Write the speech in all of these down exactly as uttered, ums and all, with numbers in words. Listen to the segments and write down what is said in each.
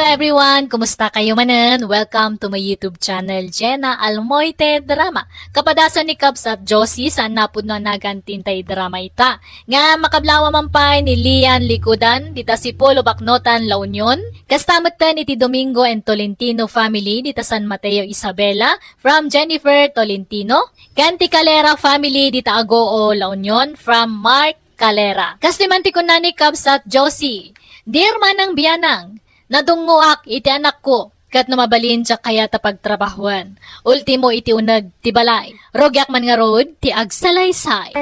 Everyone, kumusta kayo manen? Welcome to my YouTube channel, Jenna Almoite Drama. Kapadasan ni Kabs at Josie, saan napudno a nagan ti intay drama ita. Nga makablawa man pay ni Lian Likudan, dita Sipolo, Baknotan, La Union. Kasta metten iti Domingo and Tolentino family, dita San Mateo, Isabela, from Jennifer Tolentino. Ken ti Calera family, dita Agoo, La Union, from Mark Calera. Kas ti man ti kunna ni Kabs at Josie, Dear Manang Bianang, nadungngoak iti anakko, ket no mabalin diak kayat a pagtrabahoan. Ultimo iti uneg ti balay. Rugiak man ngarud ti agsalaysay.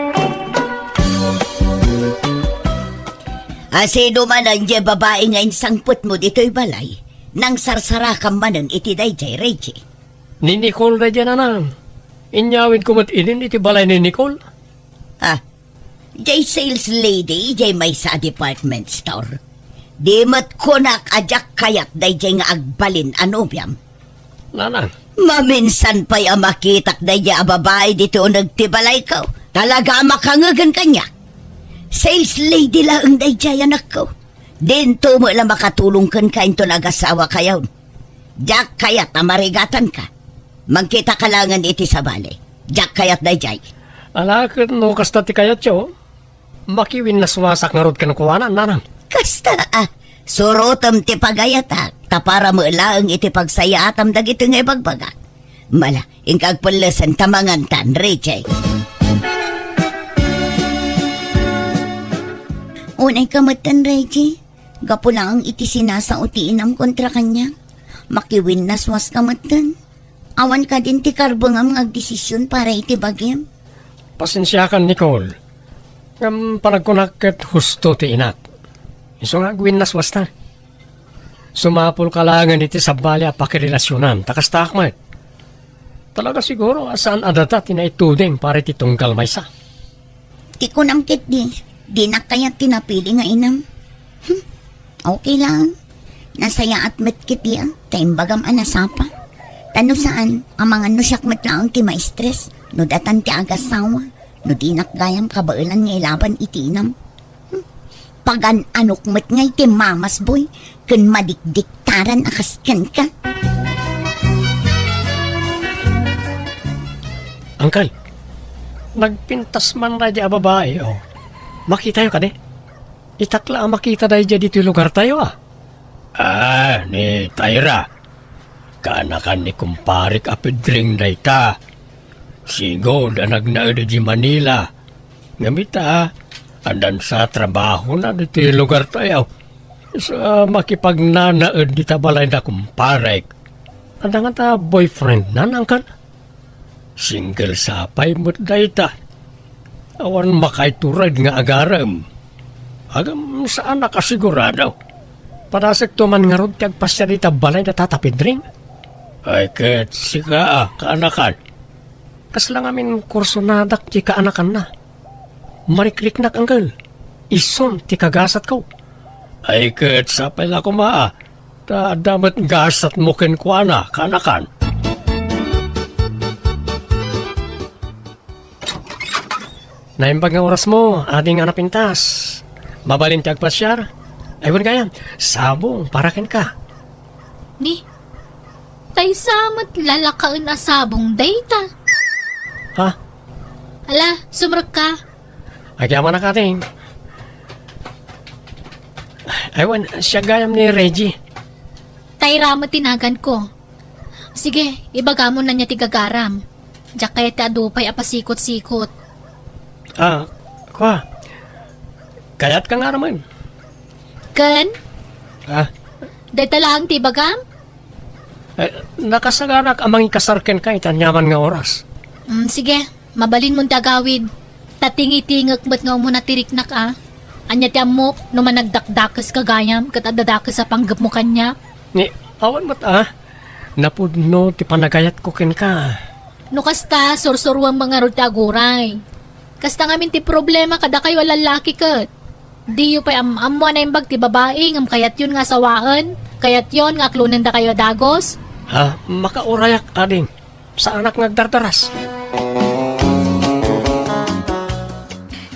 Asino manen diay babai nga insangpetmo ditoy balay? Nangsarsarakam manen iti daydiay, Reggie. Ni Nicole daydiay, nanang. Inyawidko met inin iti balay ni Nicole. Ah, Jay sales lady, jay maysa a department store. Di met kunak a diak kayat dayjay nga agbalin a nobiam. Nanang. Maminsan pay a makitak dayjay a babai ditoy uneg ti balayko. Talaga a makangegen kaniak. Sales lady laeng dayjay, anakko. Dinto met la makatulong kenka inton agasawakayon. Diak kayat a marigatanka. Mangkitaka laengen iti sabali. Diak kayat dayjay. Ala, ket no kasta ti kayatyo, makiwinnaswasak ngarud kenkuana, nanang. Kasta, ah, surotem ti pagayatak, ta para met laeng iti pagsayaatam dagitoy nga ibagbagak. Mala, inka agpellesen ta mangantan, Reggie. Unay ka metten, Reggie. Gapu laeng iti sinasao ti inam kontra kaniak, makiwinnaswas ka metten. Awan kadin ti karbengam nga agdesisyon para iti bagim. Pasensiakan, Nicole. Ngem panagkunak ket husto ti inak. Isu nga agwinnaswasta. Sumapulka laengen iti sabali a pakirelasionan, ta kastaak met. Talaga siguro a saan a data ti naituding para iti tunggal maysa. Ti kunam ketdi, dinak kayat ti napili nga inam. Hmm, okay lang. Nasayaat met ketdi a, ta imbagam a nasapa. Ta no saan, amangan no siak met laeng ti maistres, no datan ti agasawa, no dinak gayam kabaelan nga ilaban iti inam. Hmm, pagan-anok met ngay ti mamasboy, ken madikdiktaran a kas kenka. Angkel, nagpintas man daydi a babai, oh. Makitayo kadi? Itak la a makita daydi ditoy lugartayo, ah. Ah, ni Tyra. Kaanakan ni kumparek a Pedring dayta. Sigud a nagnaed idiay Manila. Ngem ita, addan sa trabahona ditoy lugartayo. Sa makipagnanaed dita balayda, kumparek. Adda ngata boyfriendna, angkel? Single sa pay met dayta. Awan makaitured nga agarem. Ngem saanak a sigurado. Padasekto man ngarud ti agpasiar ita balay da Tata Pedring. Ay, ket sika a, kaanakan. Kasla ngamin kursonadak ti kaanakanna. Marikriknak, angkel. Isun ti kagasatko. Ay, ket sapay la koma a. Ta adda met gasatmo kenkuana, kaanakan. Naimbag nga orasmo, ading a napintas. Mabalin ti agpasiar? Ay, wen gayam, sabong para kenka. Ni, tay sa met lalakaen a sabong dayta. Ha? Ala, sumrekka. Agyamanak, ading. Ay, wen, siak gayam ni Reggie. Tay ra met ti naganko. Sige, ibagam no ania ti gagaram. Diak kayat ti adu pay a pasikot-sikot. Ah, kua. Kayatka nga aramem. Ken? Ah. Dayta laeng ti ibagam? Eh, nakasaganak a mangikasar kenka iti aniaman nga oras. Mm, sige, mabalinmon ti agawid. Ta tingitingek met nga umuna ti riknak a. Ania ti ammok no managdakdakeska gayam ket adda dakes a panggepmo kaniak? Ni, awan met a. Napudno ti panagayatko kenka. No kasta, sursuruam ngarud ti aguray. Kasta ngamin ti problema kadakayo a lallaki ket. Diyo pay am-ammo a naimbag ti babai ngem kayatyon nga asawaen? Kayatyon nga aklonen dakayo a dagus? Ha? Makaurayak, ading. Saanak nga agdardaras.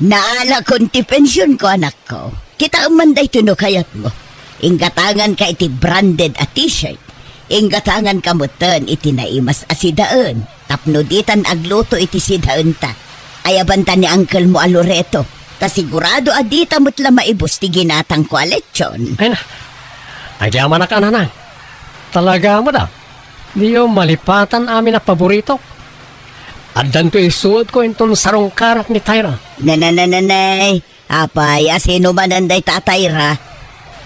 Naalakon ti pensionko, anakko. Kitaem man daytoy no kayatmo. Inggatanganka iti branded a t-shirt. Inggatanganka metten iti naimas a sidaen tapno ditan agluto iti sidaenta. Ayabanta ni uncle mo a Loreto, ta sigurado a dita met la maibus ti ginatangko a lechon. Ay na, agyamanak a nanang. Talaga met a, diyo malipatan amin a paboritok. Addanto isuotko inton sarungkarak ni Tyra. Nananananay, apay, a sino manen dayta a Tyra?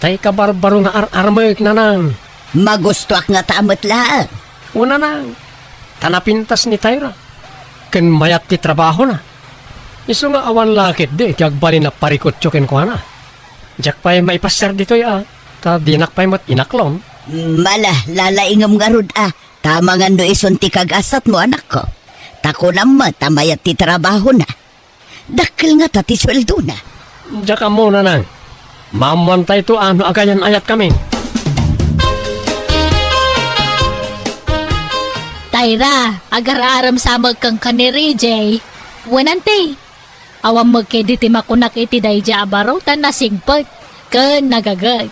Tay kabarbaro nga ar-armek, nanang. Magustoak ngata met laeng. O, nanang, ta napintas ni Tyra. Ken mayat ti trabahona. Isu nga awan la ketdi ti agbalin a parikutyo kenkuana. Diak pay maipasiar ditoy a, ta dinak pay met inaklon. Mala, lalaingem ngarud a, ta amangan no isun ti kagasatmo, anakko. Ta kunam met a mayat ti trabahona. Dakkel ngata ti sueldona. Diak ammo, nanang. Maammoantayto a no agayan-ayatkamin. Tyra, agar-arem sa met kenka ni Ray J. Wen, ante, awan met ketdi ti makunak iti daydiay a baro ta nasigpet ken nagaget.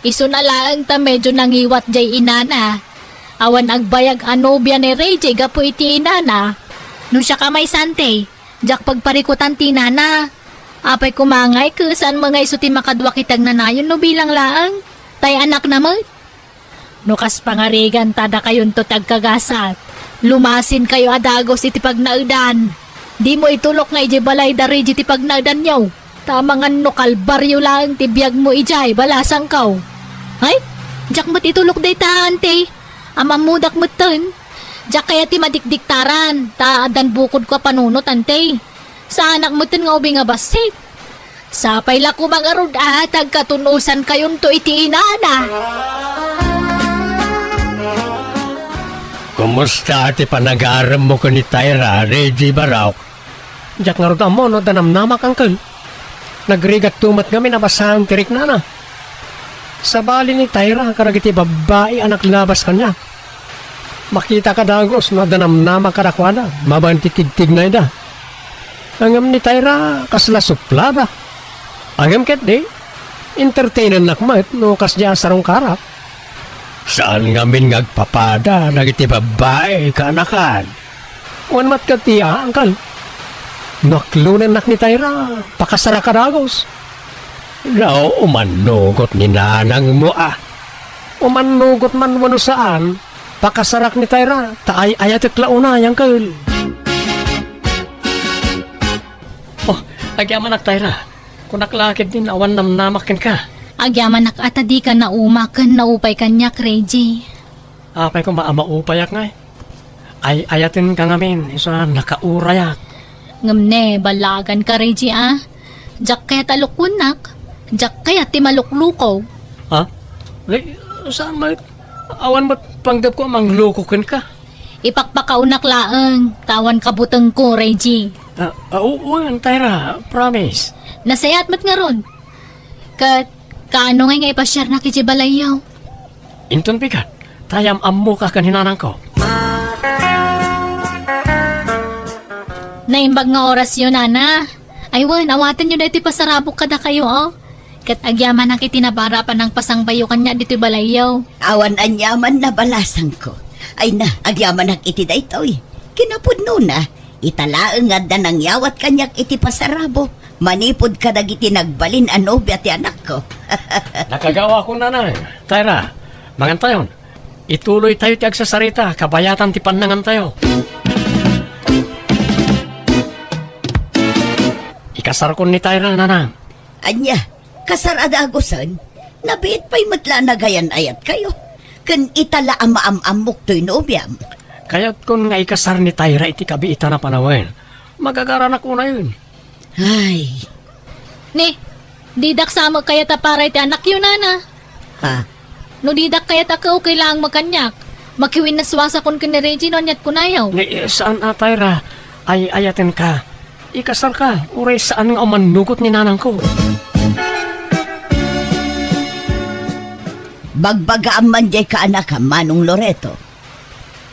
Isuna laeng ta medio nangiwat diay inana. Awan agbayag a nobia ni Ray J gapu iti inana. No siak a maysa, ante, diak pagparikutan ti inana. Apay koma ngay, ket saan met nga isu ti makaduak iti agnanayon no bilang laeng, tay anakna met. No kas pangarigan ta dakayonto ti agkagasat, lumasinkayo a dagus iti pagnaedan. Dimo itulok nga idiay balay da Ray J ti pagnaedanyo. Ta amangan no kalbario laeng ti biagmo idiay balasangko. Ay, diak met itulok dayta, ante. Am-ammodak metten. Diak kayat ti madikdiktaran, ta addan bukodko a panunot, ante. Saanak metten nga ubing a bassit. Sapay la koma ngarud a ta agkatunosankayonto iti inana. Kumusta ti panagaremmo ken ni Tyra, Ray J Barok? Diak ngarud ammo no adda namnamak, uncle. Nagrigatto met ngamin a basaan ti riknana. Sabali ni Tyra kadagiti babbai a naglabas kaniak. Makitaka dagus no adda namnamak kadakuada babaen ti tigtignayda. Ngem ni Tyra, kasla suplada. Ngem ketdi, entertainennak met no kasdiay a sarungkarak. Saan ngamin nga agpapada dagiti babbai, kaanakan. Wen met ketdi a, uncle. No aklonennak ni Tyra, pakasarak a dagus. No, umannugot ni nanangmo a. Umannugot man wenno saan, pakasarak ni Tyra, ta ay-ayatek la unay, uncle. Oh, agyamanak, Tyra. Kunak la ketdin awan namnamak kenka. Agyamanak a ta dika nauma ken naupay kaniak, Ray J. Apay koma a maupayak ngay? Ay-ayatenka ngamin, isu a nakaurayak. Ngem ne, ballaganka, Ray J, a. Diak kayat a lukuennak. Diak kayat ti malukluko. Ha? Nay, saan met? Awan met panggepko a mangluko kenka. Ipakpakaonak laeng, ta awan kabutengko, Ray J. Ah, ah, oo, wen, Tyra, promise. Nasayaat met ngarud. Ket, kaano ngay nga ipasiarnak idiay balayyo? Inton bigat, ta am-ammoka ken ni nanangko. Naimbag nga orasyo, nana. Ay wen, awatenyo daytoy pasarabok kadakayo, o. Ket agyamanak iti napaara a panangpasangbayo kaniak ditoy balayyo. Awan aniaman a balasangko. Ay na, agyamanak iti daytoy. Kinapudnona, ita laeng nga adda nangyawat kaniak iti pasarabo, manipud kadagiti nagbalin a nobia ti anakko. Nakagawakon, nanang. Tyra, mangantayon. Ituloytayo ti agsasarita, kabayatan ti pannangantayo. Ikasarkon ni Tyra, nanang. Ania, kasar a dagusen? Nabiit pay met la a nagayan-ayatkayo. Ken ita la a maam-ammok toy nobiam. Kayatkon nga ikasar ni Tyra iti kabiitan a panawen. Magagaranak unayen. Ay. Ni, didak sa met kayat a para iti anakyo, nana. Ha? No didak kayat a kaukay laeng met kaniak, makiwinnaswasakon ken ni Reggie no aniat kunayo. Ni, saan a, Tyra. Ay-ayatenka. Ikasarka, uray saan nga umannugot ni nanangko. Bagbagaam man diay kaanakam, Manong Loreto.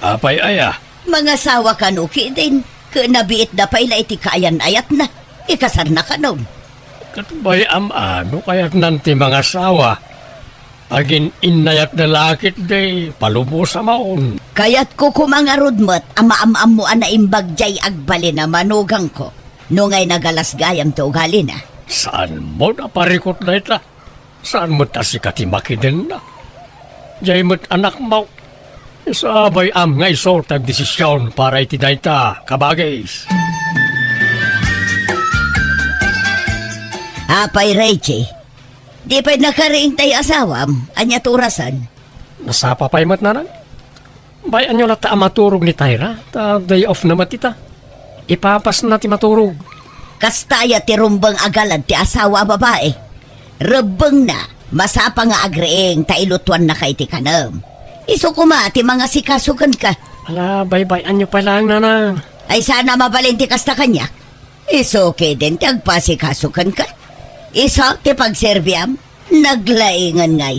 Apay aya? Mangasawa kano ketdin, ket nabiitda pay la iti kaayan-ayatna. Ikasarna kano. Ket bay-am a no kayatnan ti mangasawa. Agin-innayat da lakit di palubosamon. Kayatko koma ngarud met a maam-ammo a naimbag jay agbalin a manugangko. No ngay nagalas gayam ti ugalina. Saan mo naparikot dayta? Saan met a sika ti makidenna? Jay met anakmo. Isabay am nga isu ti agdesisyon para iti dayta, kabagis. Apay, Reggie, di pay nakariing tay asawam? Ania ti orasan? Nasapa pay met, nanang? Bay-anyo latta a maturog ni Tyra, ta day off na met ita. Ipapasna ti maturog. Kasta aya ti rumbeng a galad ti asawa a babai. Rebbengna, masapa nga agriing ta ilutuannaka iti kanem. Isu koma ti mangasikaso kenka. Ala, baybay-anyo pay laeng, nanang. Ay, saan a mabalin ti kasta kaniak? Isu ketdin ti agpasikaso kenka. Isu ti pagserbiam. Naglaingan ngay.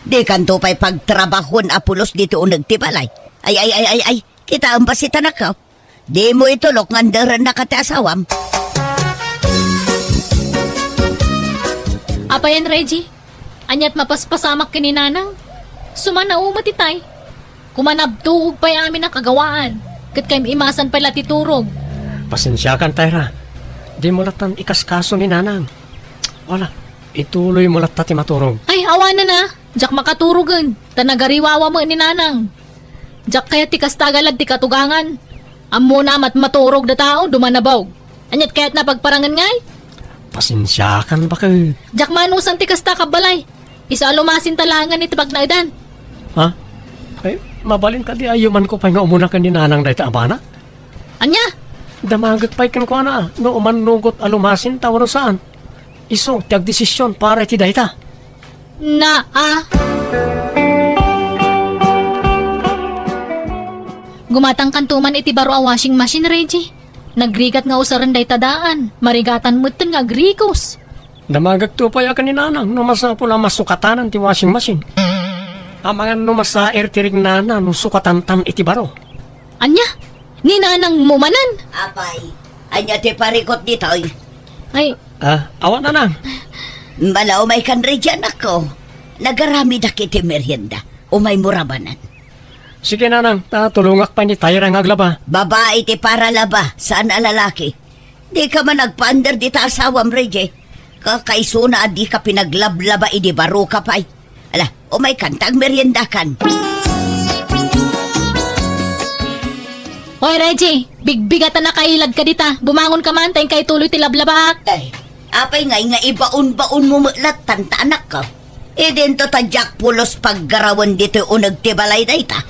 Dikanto pay pagtrabahon a pulos ditoy uneg ti balay. Ay, ay, ay, ay, ay. Kitaem basi ti anakko. Dimo itulok nga anderennaka ti asawam. Apayen, Reggie? Aniat mapaspasamak ken ni Nanang? Sumana met itay. Kumanabtuog pay amin a kagawaan, ket kaim-imasan pay la ti turog. Pasensiakan, Tyra. Dimo lattan ikaskaso ni Nanang. Wala, ituloymo latta ti maturog. Ay, awanen a, diak makaturogen, ta nagariwawa met ni Nanang. Diak kayat ti kasta a galad ti katugangan. Ammona a matmaturog da tao, duman a baog. Aniat kayatna a pagparangen ngay? Pasensiakan, baket. Diak manusan ti kasta a kabbalay. Isu a lumasinta laengen iti pagnaedan. Ha? Ay, mabalin kadi a yumanko pay nga umuna ken ni Nanang dayta a bana? Ania? Damagek pay kenkuana no umannugot a lumasinta wenno saan. Isu ti agdesisyon para iti dayta. Naa. Gumatangkanto man iti baro a washing machine, Reggie. Nagrigat nga usaren dayta daan. Marigatan metten nga agrikos. Damagekto pay a ken ni Nanang no masapul a masukatanan ti washing machine. Amangan no masaer ti rignana no sukatantan iti baro. Ania? Ni Nanangmo manen? Apay, ania ti parikot ditoy? Ay. Ah, awan, Nanang. Bala, umaykan, Reggie, anakko. Nagaramidak iti merienda. Umaymo rabanen. Sige, Nanang, ta tulongak pay ni Tyra nga aglaba. Babai ti paralaba, saan a lalaki. Dika man agpander dita asawam, Reggie. Kakaisuna a dika pinaglablaba idi baroka pay. Ala, umaykan ta agmeriendakan. Oy, Reggie, bigbigatan a kailadka dita. Bumangonka man ta inka ituloy ti lablabaak. Ay, apay ngay nga ibaon-baonmo met lattan ta anakko? Idinto ta diak pulos paggarawen ditoy uneg ti balay dayta.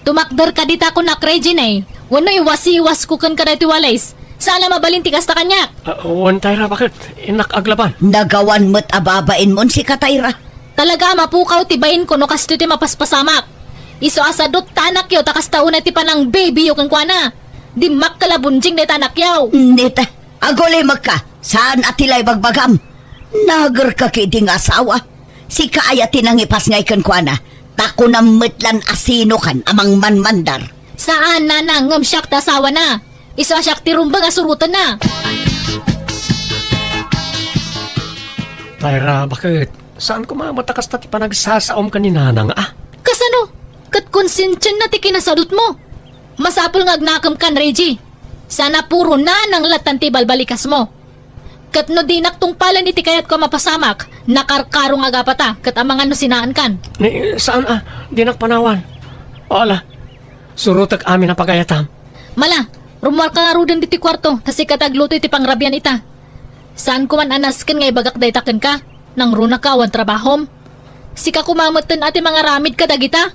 Tumakderka dita kunak, Regine. Wenno iwasiwasko kenka daytoy walis. Saan a mabalin ti kasta kaniak. Ah, wen, Tyra, baket? Innak aglaban. Nagawan met a babainmon sika, Tyra. Talaga a mapukaw ti bainko no kastoy ti mapaspasamak. Isu a sadut ta anakyo ta kasta unay ti panangbabyyo kenkuana. Dimmakkel a bunjing dayta anakyo. Nita, agulimekka. Saan a ti la ibagbagam? Nagerka ketdi nga asawa. Sika aya ti nangipasngay kenkuana, ta kunam met lan a sinokan a mangmanmandar. Saan, Nanang, ngem siak ti asawana. Isu a siak ti rumbeng a surotenna. Tyra, baket? Saan koma met a kasta ti panagsasaom ken ni Nanang, a? Kasano? Ket konsensianna ti kinasadutmo. Masapul nga agnakemkan, Reggie. Saan a puro Nanang lattan ti balbalikasmo. Ket no dinak tungpalen iti kayatko a mapasamak, nakarkaro nga agapata, ket amangan no sinaankan. Ni, saan a, dinak panawan. Ala, surotek amin a pagayatam. Mala, rummuarka ngaruden ditoy kuarto, ta sika ti agluto iti pangrabian ita. Saanko man a nasken nga ibagak dayta kenka, nangrunaka awan trabahom. Sika koma metten a ti mangaramid kadagita.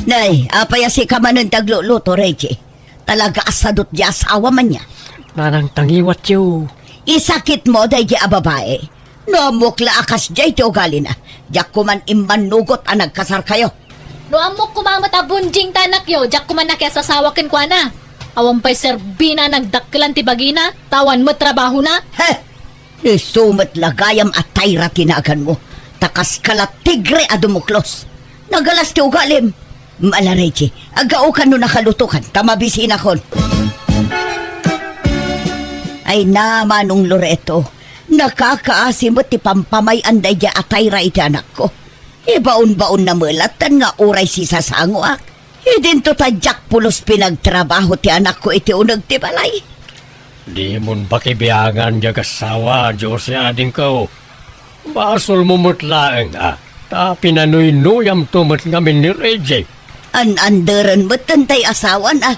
Nay, apay a sika manen ti agluluto, Reggie? Talaga a sadut ti asawa man ya. Nanang, tangiwatyo. Isakitmo daydi a babai. No ammok la a kasdiay ti ugalina, diak koman immannugot a nagkasarkayo. No ammok koma met a bunjing ta anakyo, diak koman nakiasasawa kenkuana. Awan pay serbina a nagdakkelan ti bagina, ta awan met trabahona. He! Isu met la gayam a Tyra ti naganmo, ta kaska la tigre a dumuklos. Nagalas ti ugalim. Mala, Reggie, agaokan no nakalutokan, ta mabisinakon. Ay na, Manong Loreto, Nakakaasi met ti pampamay-an daydiay a Tayra iti anakko. Ibaon-baonna met latta nga uray sisasangoak. Idinto ta diak pulos pinagtrabaho ti anakko iti uneg ti balay. Dimon pakibiangan diay agassawa, Jose, adingko. Basolmo met laeng a ta pinanuynuyamto met ngamin ni Reggie. An-anderen met dayta asawana.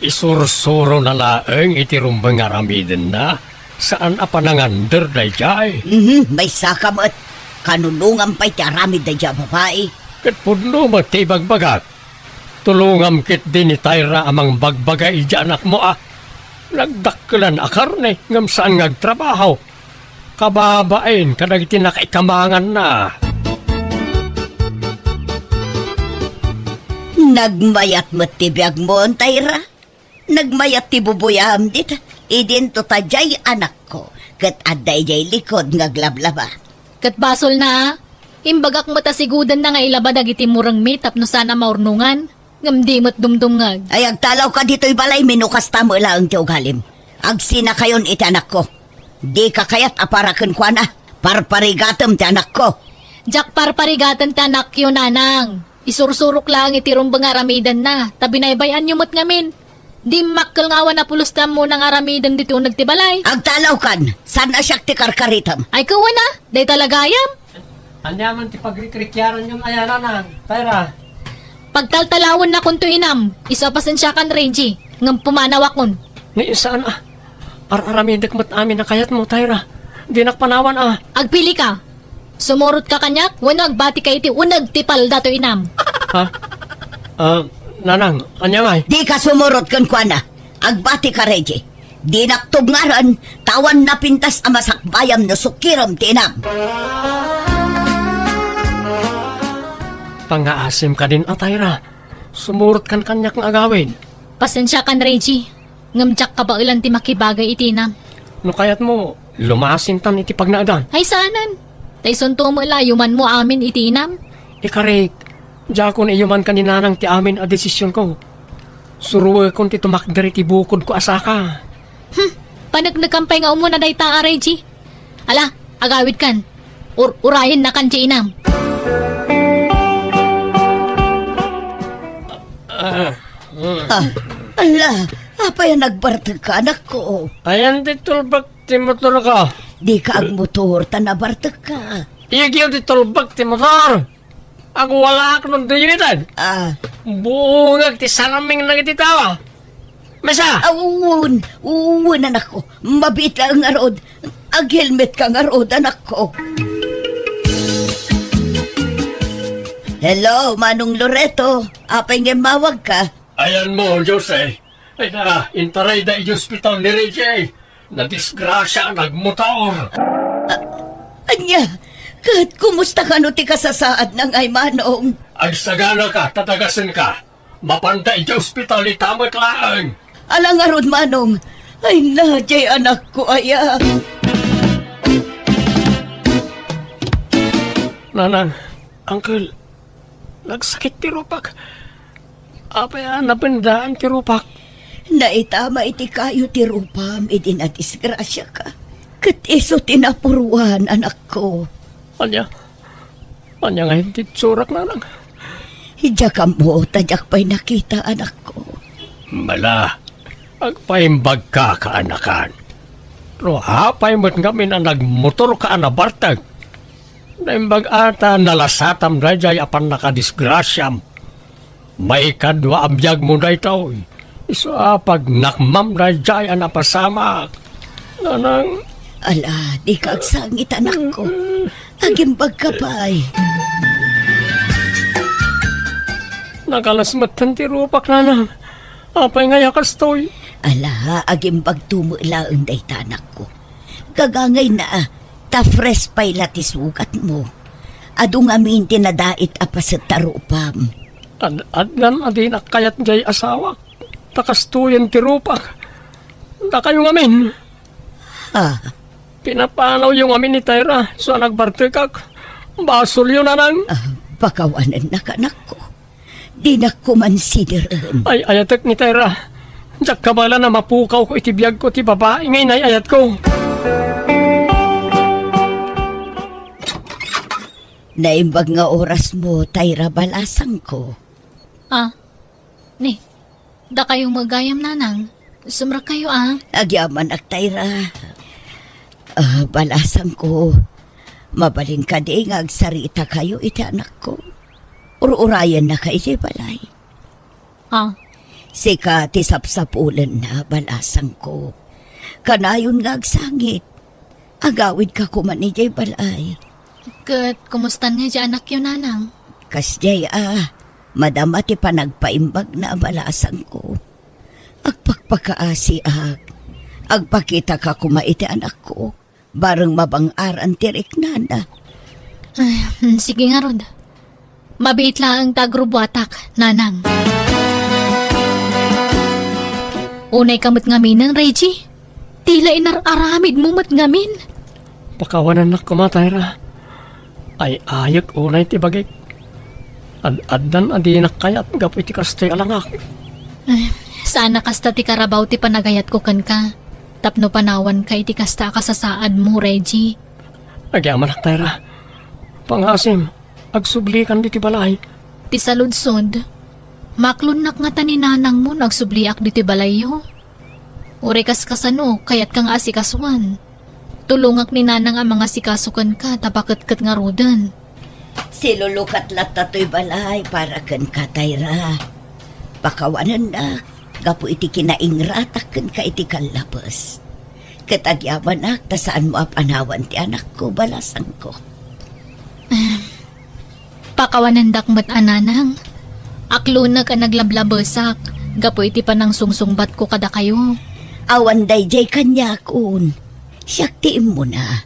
Isursurona laeng iti rumbeng nga aramidenna, saan a panangander daydiay. Mhm, maysaka met. Kanunongam pay ti aramid daydiay a babai. Ket pudno met ti ibagbagak. Tulongam ketdi ni Tayra a mangbagbaga idiay anakmo a nagdakkelan a karne ngem saan nga agtrabaho. Kababain kadagiti nakaikamanganna. Nagmayat met ti biagmo, Tayra. Nagmayat ti bubuyam dita. Idinto ta diay anakko, ket adda idiay likod nga aglablaba. Ket basolna, a. Imbagak met a sigudenna nga ilaba dagiti murengmi tapno saan a maurnongan, ngem di met dumdumngeg. Ay, agtalawka ditoy balaymi no kasta met laeng ti ugalim. Agsinakayon iti anakko. Dika kayat a para kenkuana. Parparigatem ti anakko. Diak parparigaten ti anakyo, nanang. Isursurok laeng iti rumbeng nga aramidenna, ta binaybay-anyo met ngamin. Dimmakkel nga awan a pulos ti ammona nga aramiden ditoy uneg ti balay. Agtalawkan, saan a siak ti karkaritem. Ay, kawana, dayta la gayam. Ania man ti pagrikrikiaranyon aya, nanang, Tayra? Pagtaltalawennakonto, inam, isu a pasensiakan, Reggie, ngem pumanawakon. Ni saan a. Ar-aramidek met amin a kayatmo, Tayra. Dinak panawan a. Agpilika. Sumurotka kaniak wenno agbatika iti uneg ti paldato, inam. Ha? Ah, nanang, ania ngay? Dika sumurot kenkuana. Agbatika, Reggie. Dinak tubngaren, ta awan napintas a masakbayam no sukirem ti inam. Pangngaasim kadin a, Tayra. Sumurotkan kaniak nga agawid. Pasensiakan, Reggie. Ngem diak kabaelan ti makibagay iti inam. No kayatmo, lumasintan iti pagnaedan. Ay, saanen. Ta isunto met la yumanmo amin iti inam. Ikarik, diakon iyumankan ni nanang ti amin a desisionko. Suroekon ti tumakder iti bukodko a saka. Hmm, paneknekan pay nga umuna dayta a, Reggie. Ala, agawidkan. Ur-, urayennakan ti inam. Ah, ala, apay a nagbartekka, anakko? Ayan ti tulbek ti motorko. Dika agmotor ta nabartekka. Iyagiw ti tulbek ti motor. Agwalaak no duyuitan. Ah. Buongek ti sarming dagiti tao. Masa? Ah, wen, wen, anakko. Mabiit laeng ngarud. Aghelmetka ngarud, anakko. Hello, Manong Loreto. Apay nga immawagka? Ayanmo, Jose. Ay na, intarayda iti ospital ni Reggie. Nadisgrasia a nagmotor. A-, ania? Ket kumusta kano ti kasasaadna ngay, Manong? Agsaganaka, ta dagasenka. Mapanda idiay ospital ita met laeng. Ala ngarud, Manong. Ay na, diay anakko aya. Nanang, Uncle, nagsakit ti rupak. Apay a napendaan ti rupak? Naitama iti kayo ti rupam idi nadisgrasiaka. Ket isu ti napuruan, anakko. Ania? Ania ngay ti itsurak, nanang? Diak ammo ta diak pay nakita, anakko. Bala, agpaimbagka, kaanakan. No apay met ngamin a nagmotorka a nabartek? Naimbag a ta nalasatam daydiay a pannakadisgrasiam. Maikadua a biagmo daytoy. Isu a pagnakmam daydiay a napasamak. Nanang. Ala, dika agsangit, anakko. Agimbagka pay. Nakalas metten ti rupak, nanang. Apay ngay a kastoy? Ala, agimbagto met laeng dayta, anakko. Gagangayna, ta fresh pay la ti sugatmo. Adu ngamin ti nadait a paset ta rupam. Ad-, addan a dinak kayat diay asawak. Ta kastoyen ti rupak. Dakayo ngamin. Ha? Pinapanawyo ngamin ni Tyra, isu a nagbartekak. Basolyo, nanang. Ah, pakawanennaka, anakko. Dinak koma sideren. Ay, ayatek ni Tyra. Diak kabaelan a mapukawko iti biagko ti babai nga inay-ayatko. Naimbag nga orasmo, Tayra, balasangko. Ah, ni, dakayo met gayam, nanang. Sumrekkayo, ah. Agyamanak, Tayra. Ah, balasangko, mabalin kadi nga agsaritakayo iti anakko? Ur-urayennaka idiay balay. Ah. Sika ti sapsapulenna, balasangko. Kanayon nga agsangit. Agawidka koma idiay balay. Ket kumustan nga idiay anakyo, nanang? Kasdiay a, madama ti panagpaimbagna, balasangko. Agpakpakaasiak. Agpakitaka koma iti anakko. Bareng mabang-aran ti riknana. Ay, hmm, sige ngarud. Mabiit laeng ta agrubuatak, nanang. Unayka met ngaminen, Reggie. Tila inar-aramidmo met ngamin. Pakawanennak koma, Tayra. Ay-ayek unay ti bagik. Ad-addan a dinak kayat gapu iti kastoy a langak. Ay, saan a kasta ti karabaw ti panagayatko kenka. Tapno panawanka iti kasta a kasasaadmo, Reggie. Agyamanak, Tayra. Pangasim, agsublikan ditoy balay. Ti saludsod, maklonnak ngata ni nanangmo no agsubliak ditoy balayyo? Uray kaskasano, kayatka nga asikasuan. Tulongak ni nanang a mangasikaso kenka ta paketket ngaruden. Silulukat latta toy balay para kenka, Tayra. Pakawanennak gapu iti kinaingratak kenka iti kallabes. Ket agyamanak ta saanmo a panawan ti anakko, balasangko. Pakawanendak met a, nanang. Aklonek a naglablabesak gapu iti panangsungsungbatko kadakayo. Awan daydiay kaniakon. Siak ti immuna.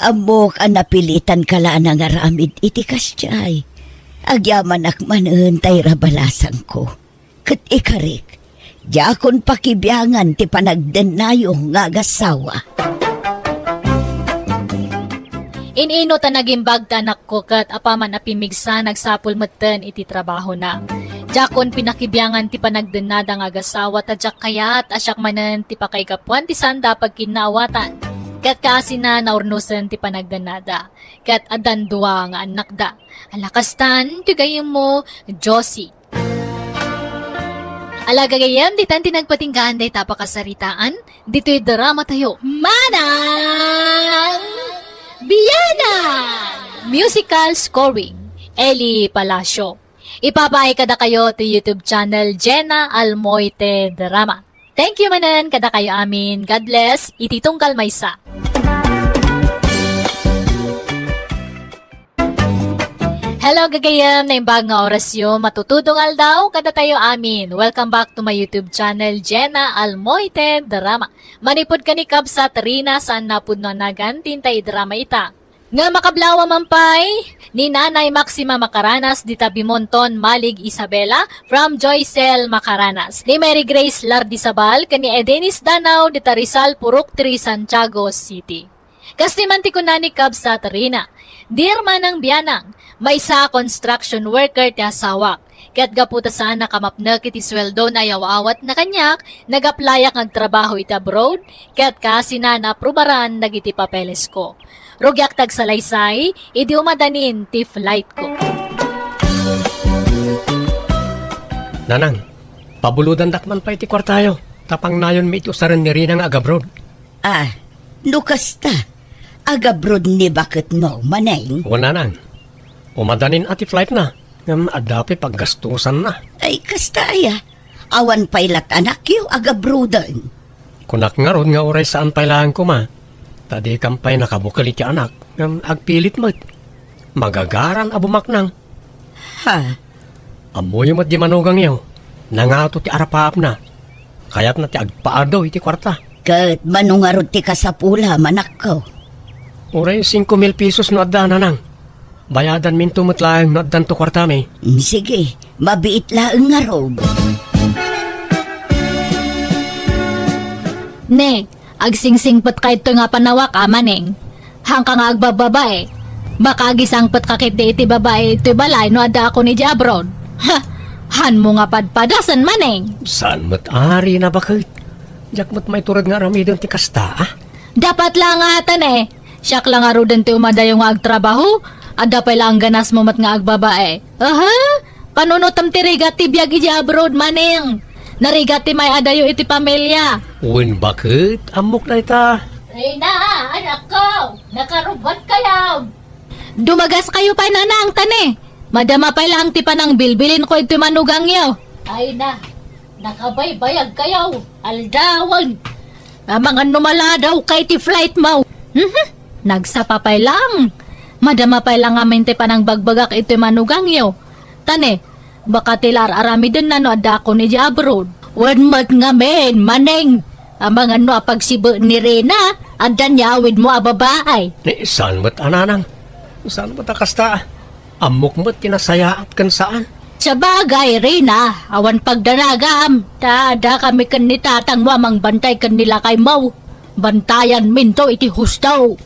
Ammok a napilitanka la a nangaramid iti kasdiay. Agyamanak manen, Tayra, balasangko. Ket ikarik, diakon pakibiangan ti panagdennayo nga agassawa. In-ino ta nagimbag ti anakko ket apaman a pimmigsa, nagsapul metten iti trabahona. Diakon pinakibiangan ti panagdennada nga agassawa ta diak kayat a siak manen ti pakaigapuan ti saanda a pagkinnaawatan. Ket kaasina, naurnosen ti panagdennada. Ket addan dua nga annakda. Ala kastan ti gayyemmo, Josie. Ala gagayyem, ditan ti nagpatinggaan dayta a pakasaritaan, ditoy drama tayo. Manang Bianang! Musical scoring, Eli Palacio. Ipapaay kadakayo ti YouTube channel Jenna Almoite Drama. Thank you manen kadakayo amin. God bless. Iti tunggal maysa. Hello, gagayem, naimbag nga orasyo, matutudong aldaw, kadatayo amin. Welcome back to my YouTube channel, Jenna Almoite Drama. Manipud ken ni Kabsat Rina, saan napudno a nagan ti intay drama ita. Nga makablawa man pay, ni Nanay Maxima Macaranas, dita Bimonton, Malig, Isabela, from Joycel Macaranas, ni Mary Grace Lardizabal, ken ni Edenis Danao, dita Rizal, Purok three, Santiago City. Kas ti man ti kuna ni Kabsat Rina, "Dear Manang Bianang, maysa a construction worker ti asawak. Ket gapu ta saan a kamapnek iti sueldo nga ayaw-awatna kaniak, nag-applyak nga agtrabaho iti abroad, ket kaasina naaprubaran dagiti papelesko. Rugiak ti agsalaysay, idi umadanin ti flightko." Nanang, pabulodandak man pay ti kuartayo, ta pangnayonmi iti usaren ni Rina nga agabroad. Ah, no kasta, agabroad ni baket Norma, Neng? Wen, Nanang. Umadanin a ti flightna, ngem adda pay paggastusanna. Ay, kasta aya. Awan pay la't anakyo agabroaden. Kunak ngarud nga uray saan pay laeng koma, ta dikan pay nakabukel iti anak, ngem agpilit met. Magagaran a bumaknang. Ha? Ammoyo met di manugangyo, nangato ti arapaapna. Kayatna ti agpaadu iti kuarta. Ket mano ngarud ti kasapula, manakko? Uray singko mil pesos no adda, Nanang. Bayadanminto met laeng no addanto kuartami. Mm, sige, mabiit laeng ngarud. Ne, agsingsingpetka itoy nga panawak, a, Maneng. Haanka nga agbababae. Baka agisangpetka ketdi iti babae itoy balay no addaakon idiay abroad. Ha! Haanmo nga padpadasen, Maneng. Saan met ari, Rina, baket? Diak met maiturod nga aramiden ti kasta, a? Dapat la nga atan, e. Siak la ngaruden ti umadayo nga agtrabaho. Adda pay laeng ganasmo met nga agbabae. Aha? Panunotem ti rigat ti biag idiay abroad, Maneng. Narigat ti may-adayo iti pamilia. Wen baket, ammok dayta. Reyna, anakko, nakarubbat kayo. Dumagas kayo pay, Nanang, tani. Madama pay laeng ti panangbilbilinko iti manugangyo. Ay na, nakabaybayag kayo. Aldawan. Amangan no maladaw kay ti flight mo. Mhm. Nagsapa pay lang. Madama pay lang amin ti panangbagbagak iti manugangyo. Tani, baka ti la ar-aramiden na no adda ako ni abroad. Wen met ngamin, Maneng. Amangan no apagsibe ni Reyna, adda ni awid mo a babae. Ni saan met a, Nanang? Saan met a kasta? Ammok met ti nasayaat ken saan. Sabagay, Reyna, awan pagdanagam. Ta, adda kami ken ni tatang mo a mangbantay ken ni lakay mo. Bantayan minto iti husto.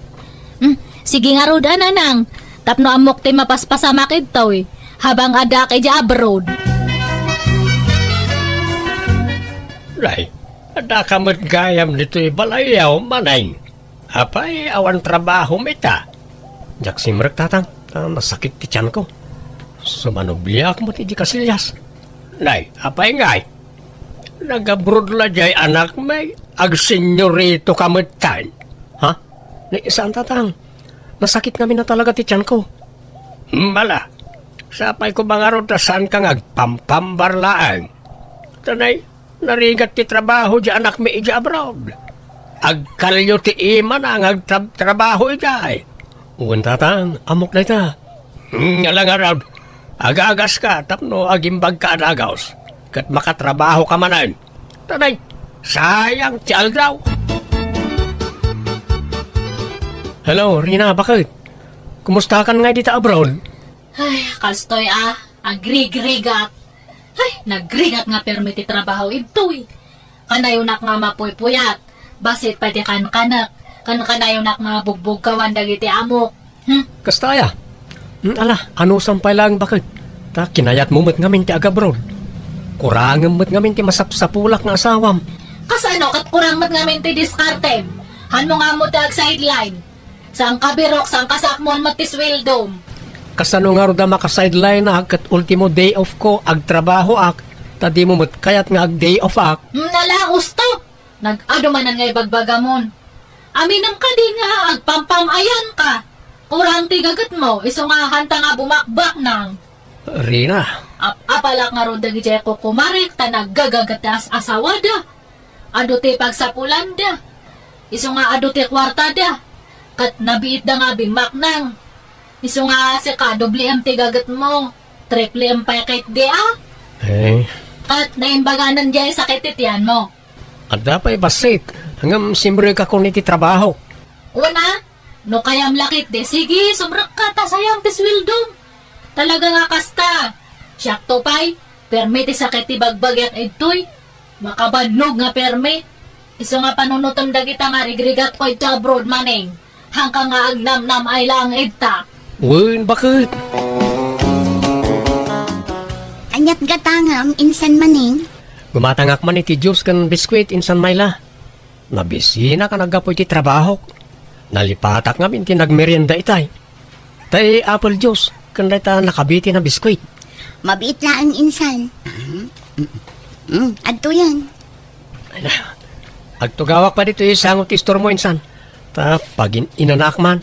Hmm, sige ngarud a, Nanang, tapno ammok ti mapaspasamak idtoy, habang addaak idiay abroad. Nay, adda ka met gayam ditoy balayyo, Maneng. Apay, awan trabahom ita? Diak simrek, Tatang, ta nasakit ti tianko. Sumanubliak met idi kasilias. Nay, apay ngay? Nag-abroad la diay anakmi, agsenyorito ka metten. Ha? Ni, saan, Tatang? Nasakit ngamin a talaga ti tianko. Mala, sapay ko mangarud ta saan ka nga agpampambar laeng. Tanay, narigat ti trabaho di anakmi idiay abroad. Agkalyo ti imana nga agtrab-, trabaho idiay. Wen, Tatang, ammok dayta. Hmm, ala ngarud, agagas ka tapno agimbag ka a dagus, ket makatrabaho ka manen. Tanay, sayang ti aldaw. Hello, Reyna, baket? Kumusta kan nga dita abroad? Ay, kastoy a, agrigrigat. Ay, nagrigat nga permi ti trabaho idtoy. Kanayonak nga mapuypuyat. Bassit pay ti kankanek. Ken kanayonak nga bugbugkawan dagiti amok. Hmm? Kasta aya? Hmm, ala, anusam pay laeng baket. Ta kinayatmo met ngamin ti agabroad. Kurangem met ngamin ti masapsapulak nga asawam. Kasano ket kurang met ngamin ti diskartem? Hanmo nga ammo ti agsideline. Saan ka birok, saan ka sakmon met ti sweldom? Kasano ngarud a makasideline-ak ket ultimo day off ko, agtrabahoak, ta dimo met kayat nga ag-day off-ak? Hmm, nala, usto! Nag-adu manen nga ibagbagamon. Aminem kadi nga agpampam-ayan ka. Kurang ti gagetmo, isu nga hanta nga bumakbaknang. Reyna. Ap-apalak ngarud dagiti kukumarek ta naggagaget ti as-asawada. Adu ti pagsapulanda. Isu nga adu ti kuartada. Ket nabiitda nga bimmaknang. Isu nga sika, dobliem ti gagetmo. Tripliem pay ketdi a. Eh. Ket naimbaganen diay sakit ti tianmo. Adda pay bassit. Ngem simrekakon iti trabaho. Una, no kayam la ketdi, sige, sumrekka ta sayang ti sweldom. Talaga nga kasta. Siakto pay, permi ti sakit ti bagbagiak idtoy. Makabannog nga permi. Isu nga panunotem dagita nga rigrigatko idto abroad, Maneng. Hangka nga agnamnam-ay laeng idta. Wen, baket? Aniat gatangem, insan, Maneng? Gumatangak man iti juice ken biskuit, insan Myla. Nabisinak a naggapu iti trabahok. Nalipatak ngamin ti nagmerienda itay. Tay apple juice, ken dayta nakabiti na biskuit. Mabiit laeng, insan. Mm, adtoyen. Ay na, agtugawak pay ditoy sango ti istormo, insan. Ta pagin-inanaak man.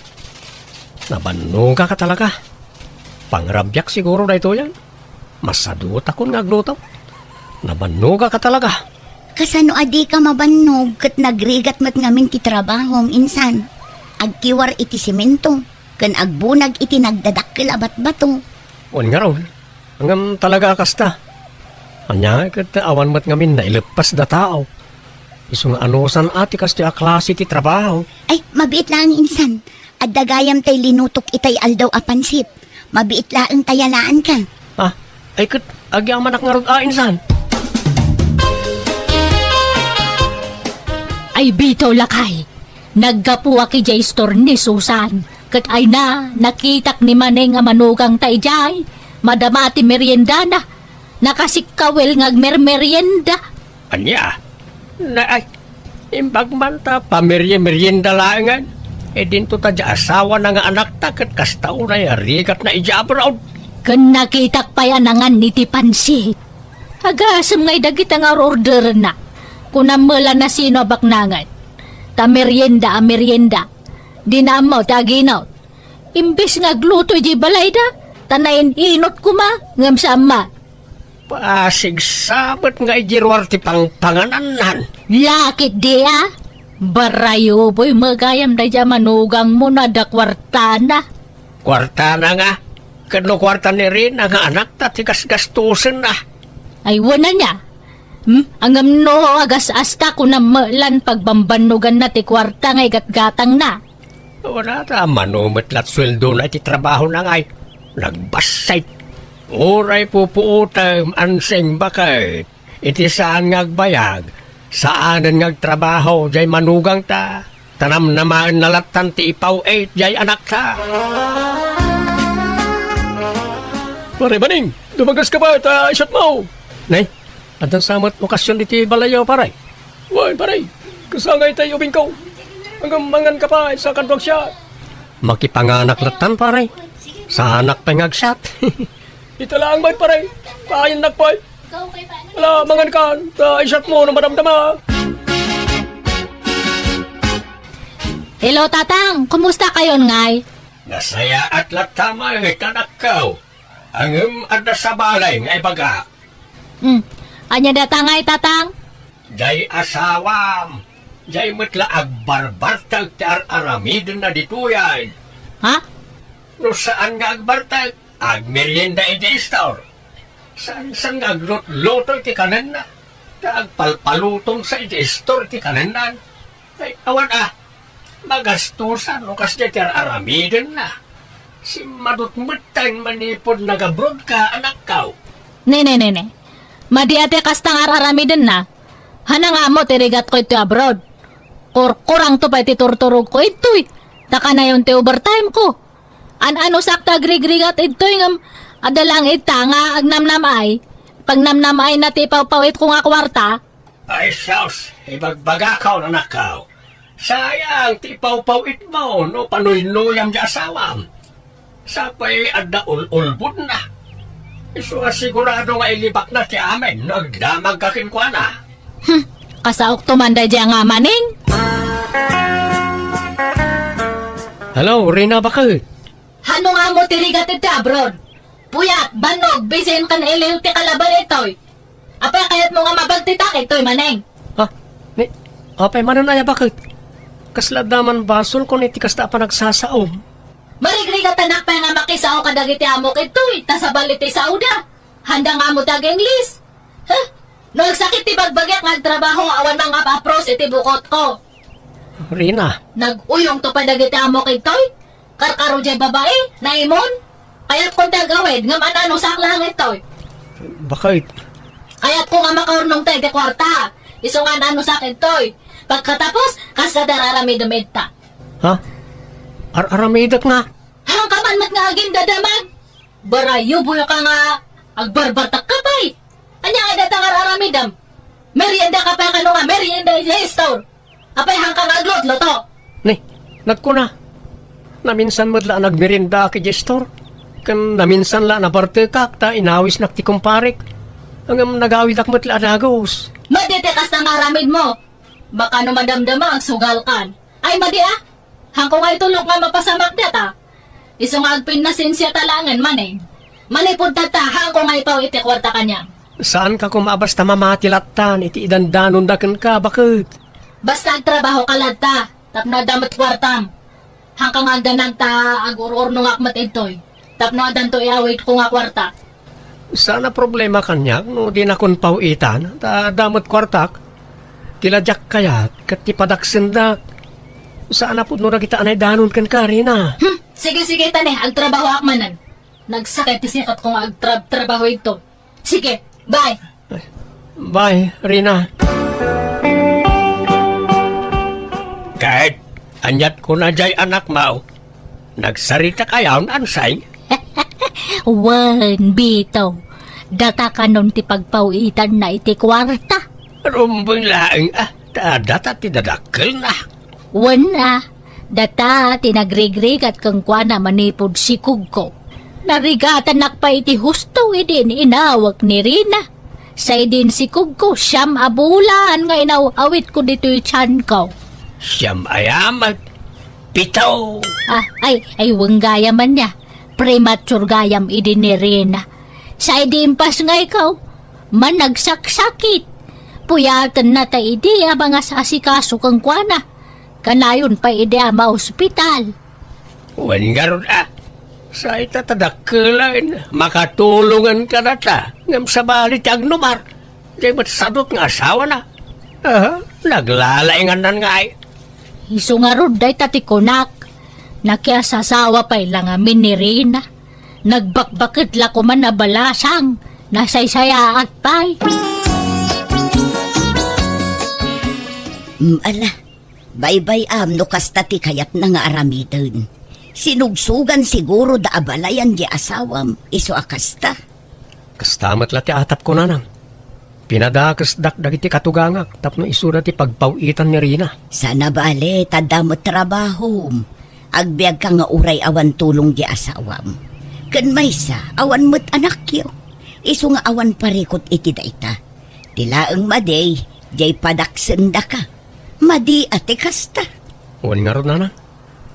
Nabannogak a talaga. Pangrabiak siguro daytoyen. Masadutakon nga agluto. Nabannogak a talaga. Kasano a dika mabannog ket nagrigat met ngamin ti trabahom, insan? Agkiwar iti semento ken agbunag iti nagdadakkel a batbato. Wen ngarud, ngem talaga a kasta. Ania ngay ket awan met ngamin naileppas da tao. Isu nga anusan a ti kastoy a klase ti trabaho. Ay, mabiit laeng, insan. Adda gayam tay linutok itay aldaw a pansit. Mabiit laeng ta yalaanka. Ah, ay ket agyamanak ngarud a, insan. Ay, bitaw, lakay. Naggapuak idiay store ni Susan. Ket ay na, nakitak ni Maneng a manugangta idiay. Madama ti meriendana. Nakasikkawel nga agmermerienda. Ania? Na, ay, imbag man ta pamerye-merienda laengen. Idinto ta diay asawana nga anakta ket kasta unay a rigatna idiay abroad. Ken nakitak pay a nangan iti pansit. Agasem ngay dagita nga ororderenna. Kunam met la no sino a baknangan. Ta merienda a merienda. Dina ammo ti aginot. Imbes nga agluto idiay balayda, ta nain-inot koma, ngem saan met. Pasigsa met nga idiay ruar ti pangpanganannan. Lakit di a? Barayuboy met gayam daydiay a manugangmo no adda kuartana. Kuartana nga? Ket no kuarta ni Rina nga anakta ti gasgastosenna? Ay, wen ania? Hmm? Ngem no agas-asta, kunam met la no pagbambannoganna ti kuarta nga igatgatangna. Wen a ta, mano met la ti sueldona iti trabahona ngay. Nagbassay. Uray pupuotem, Ansing, baket. Iti saan nga agbayag, saanen nga agtrabaho diay manugangta, ta namnamaenna lattan ti ipaw-it diay anakta. Pare Baning, dumagaska pay ta isatmo. Nay, adda sa met okasion iti balayyo, pare? Wen, pare, kasangay tay ubingko. Ngem manganka pay sa kadua agsiat. Makipanganak lattan, pare. Saanak pay nga agsiat. Ita laeng met, pare. Paayonnak pay. Ala, mangankan, ta isatmo no madamdama. Hello, Tatang. Kumusta kayon ngay? Nasayaat latta met, anakko. Ngem adda sa balay nga ibagak. Hmm. Ania dayta ngay, Tatang? Diay asawam. Diay met la agbarbartek ti ar-aramidenna ditoyen. Ha? No saan nga agbartek, agmerienda iti istor. Saan, saan nga aglutluto iti kanenna, ta agpalpaluton sa iti istor iti kanennan. Ay, awan a, magastosan no kasdiay ti ar-aramidenna. Simmadutmetten manipud nagabrodka, anakko. Ne, ne, ne, ne. Madi a ti kasta nga ar-aramidenna. Hanang ammo ti rigatko iti abroad. Kurkurangto pay ti turturogko itoy. Ta kanayon ti overtime ko. An-anusak ta agrigrigat idtoy ngem adda laeng ita nga agnamnam-ay. Pagnamnam-ayna ti ipawpaw-itko nga kuarta. Ay sus, ibagbagakon, anakko. Sayang ti ipawpaw-itmo no panuynuyam diay asawam. Sapay adda ul-ulbodna. Isu a sigurado nga ilibakna ti amin no agdamagka kenkuana. Hmm, kasaokto man daydiay a Maning. Hello, Rina, baket? Hanong ammo ti rigat iti abroad? Puyat, bannog, bisin ken iliw ti kalaban itoy. Apay kayatmo nga mabagtitak itoy, Maning? Ha? Ni, apay manen aya, baket? Kasla adda man basolkon iti kasta a panagsasaom. Marigrigatanak pay nga makisao kadagiti amok itoy, ta sabali ti saoda. Handa nga ammo ti ag-Ingles. Huh? No agsakit ti bagbagiak nga agtrabaho, awan mangap-apros iti bukotko. Rina. Nag-uyongto pay dagiti amok itoy? Karkaro diay babai, naimon? Kayatkon ti agawid, ngem an-anusak laeng itoy. Baket? Kayatko nga makaurnongta iti kuarta. Isu nga an-anusak itoy. Pagkatapos, kasta ti ar-aramidem ita. Ha? Ar-aramidek nga? Hanka man met nga agindadamag. Barayuboyka nga agbarbartekka pay. Ania nga dayta nga ar-aramidem? Meriendaka pay kano nga merienda idiay istor? Apay, hanka nga aglutluto? Ni, nagkuna. Naminsan met la a nagmeriendaak idiay istor. Ken naminsan la a nabartekak ta inawisnak ti kumparek. Ngem nagawidak met la a dagus. Madi ti kasta nga aramidmo. Baka no madamdama, agsugalkan. Ay, madi a. Hanko nga itulok nga mapasamak dayta. Isu nga agpinnasensiata laengen, Maning. Manipud tatta, hanko nga ipaw iti kuarta kaniam. Saanka koma a basta mamati lattan iti idandanonda kenka, baket? Basta agtrabahoka latta, tapno adda met kuartam. Hanka nga agdanag ta agur-urnongak met idtoy, tapno addanto iawidko nga kuarta. Saan a problema kaniak no dinakon paw-itan, ta adda met kuartak. Ti la diak kayat ket ti padaksendak. Saan a pudno dagita a naidanon kenka, Rina. Hmm, sige, sige, ta ne, agtrabahoak manen. Nagsakit ti sikatko nga agtrab-trabaho idto. Sige, bye. Bye, Rina. Ket, aniat kuna diay anakmo? Nagsarita kayon, Ansing? Wen, Bito. Data kanon ti pagpaw-itanna iti kuarta. Rumbeng laeng, ah, ta data ti dadakkelna. Wen, ah, Data ti nagrigrigat kenkuana manipud sikugko. Narigatanak pay iti husto idi inawek ni Rina. Sa idin sikugko, siam a bulan nga inaw-awitko ditoy tianko. Siam a yamek? Pito! Ah, ay, ay, wen gayam ania. Premature gayam idi ni Rina. Sa idi impasngayko, managsaksakit. Puyatenna ta idi a mangas-asikaso kenkuana. Kanayon pay idi a maospital. Wen ngarud a, sa ita ta dakkelen, makatulongen kadata, ngem sabali ti agnumar, diay met sadut nga asawana. Aha, naglalaingannan ngay. Isu ngarud dayta ti kunak, nakiasasawa pay la ngamin ni Rina. Nagbakbaket la koman a balasang, nasaysayaat pay. Mm, ala, baybay-am no kasta ti kayatna nga aramiden. Sinugsogan siguro da a balayan di asawam, isu a kasta. Kasta met la ti atapko, nanang. Pinadakesdak dagiti katugangak tapno isuda ti pagpaw-itan ni Rina. Sana bale, ta adda met trabahom. Agbiagka nga uray awan tulong di asawam. Ken maysa, awan met anakyo. Isu nga awan parikut iti dayta. Ti laeng madi, diay padaksendaka. Madi a ti kasta. Wen ngarud, nanang.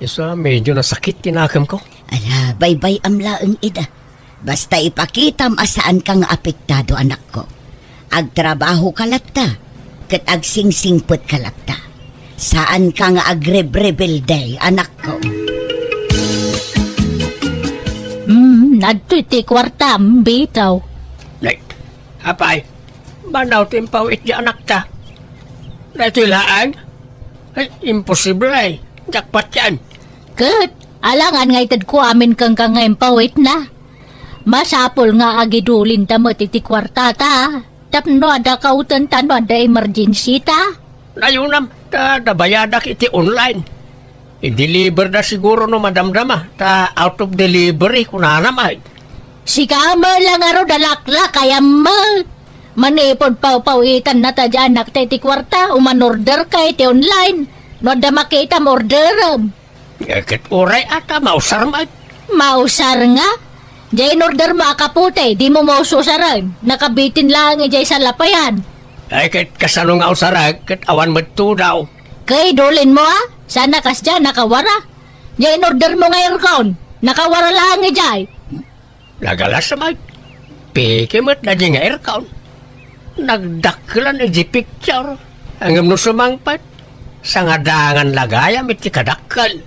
Isu a, medio nasakit ti nakemko. Ala, baybay-am laeng ida. Basta ipakitam a saanka nga apektado, anakko. Agtrabahoka latta, ket agsingsingpetka latta. Saanka nga agrebrebelde, anakko. Hmm, adtoy ti kuartam, bitaw. Nay, apay, manaw ti impaw-it ti anakta. Daytoy laeng? Ay, imposible, ay. Jackpot yan. Ket, alangan nga itedko amin kenka nga impaw-itna. Masapul nga agidulinta met iti kuartata, tapno adda kautenta no adda emergency ta. Nayunam, ta nabayadak iti online. I-deliver da siguro no madamdama, ta out of delivery, kunanam ay. Sika met la ngarud a laklakayam met. Manipud pawpawitan na ta di anakta iti kuarta, umanorder ka iti online. No adda makitam, orderem. Eh, ket uray ata, mausar met. Mausar nga? Diay inorder mo a kapote, di mo maususaren. Nakabitin laeng idiay salapayan. Ay, ket kasano nga usarek, ket awan met tudaw. Kay dulin mo, a? Sana kasdiay nakawara. Diay inorder mo nga aircon, nakawara laeng idiay. Nagalas met. Peke met daydi nga aircon. Nagdakkelan iti picture. Ngem no sumangpet, sangadangan la gayam iti kadakkel.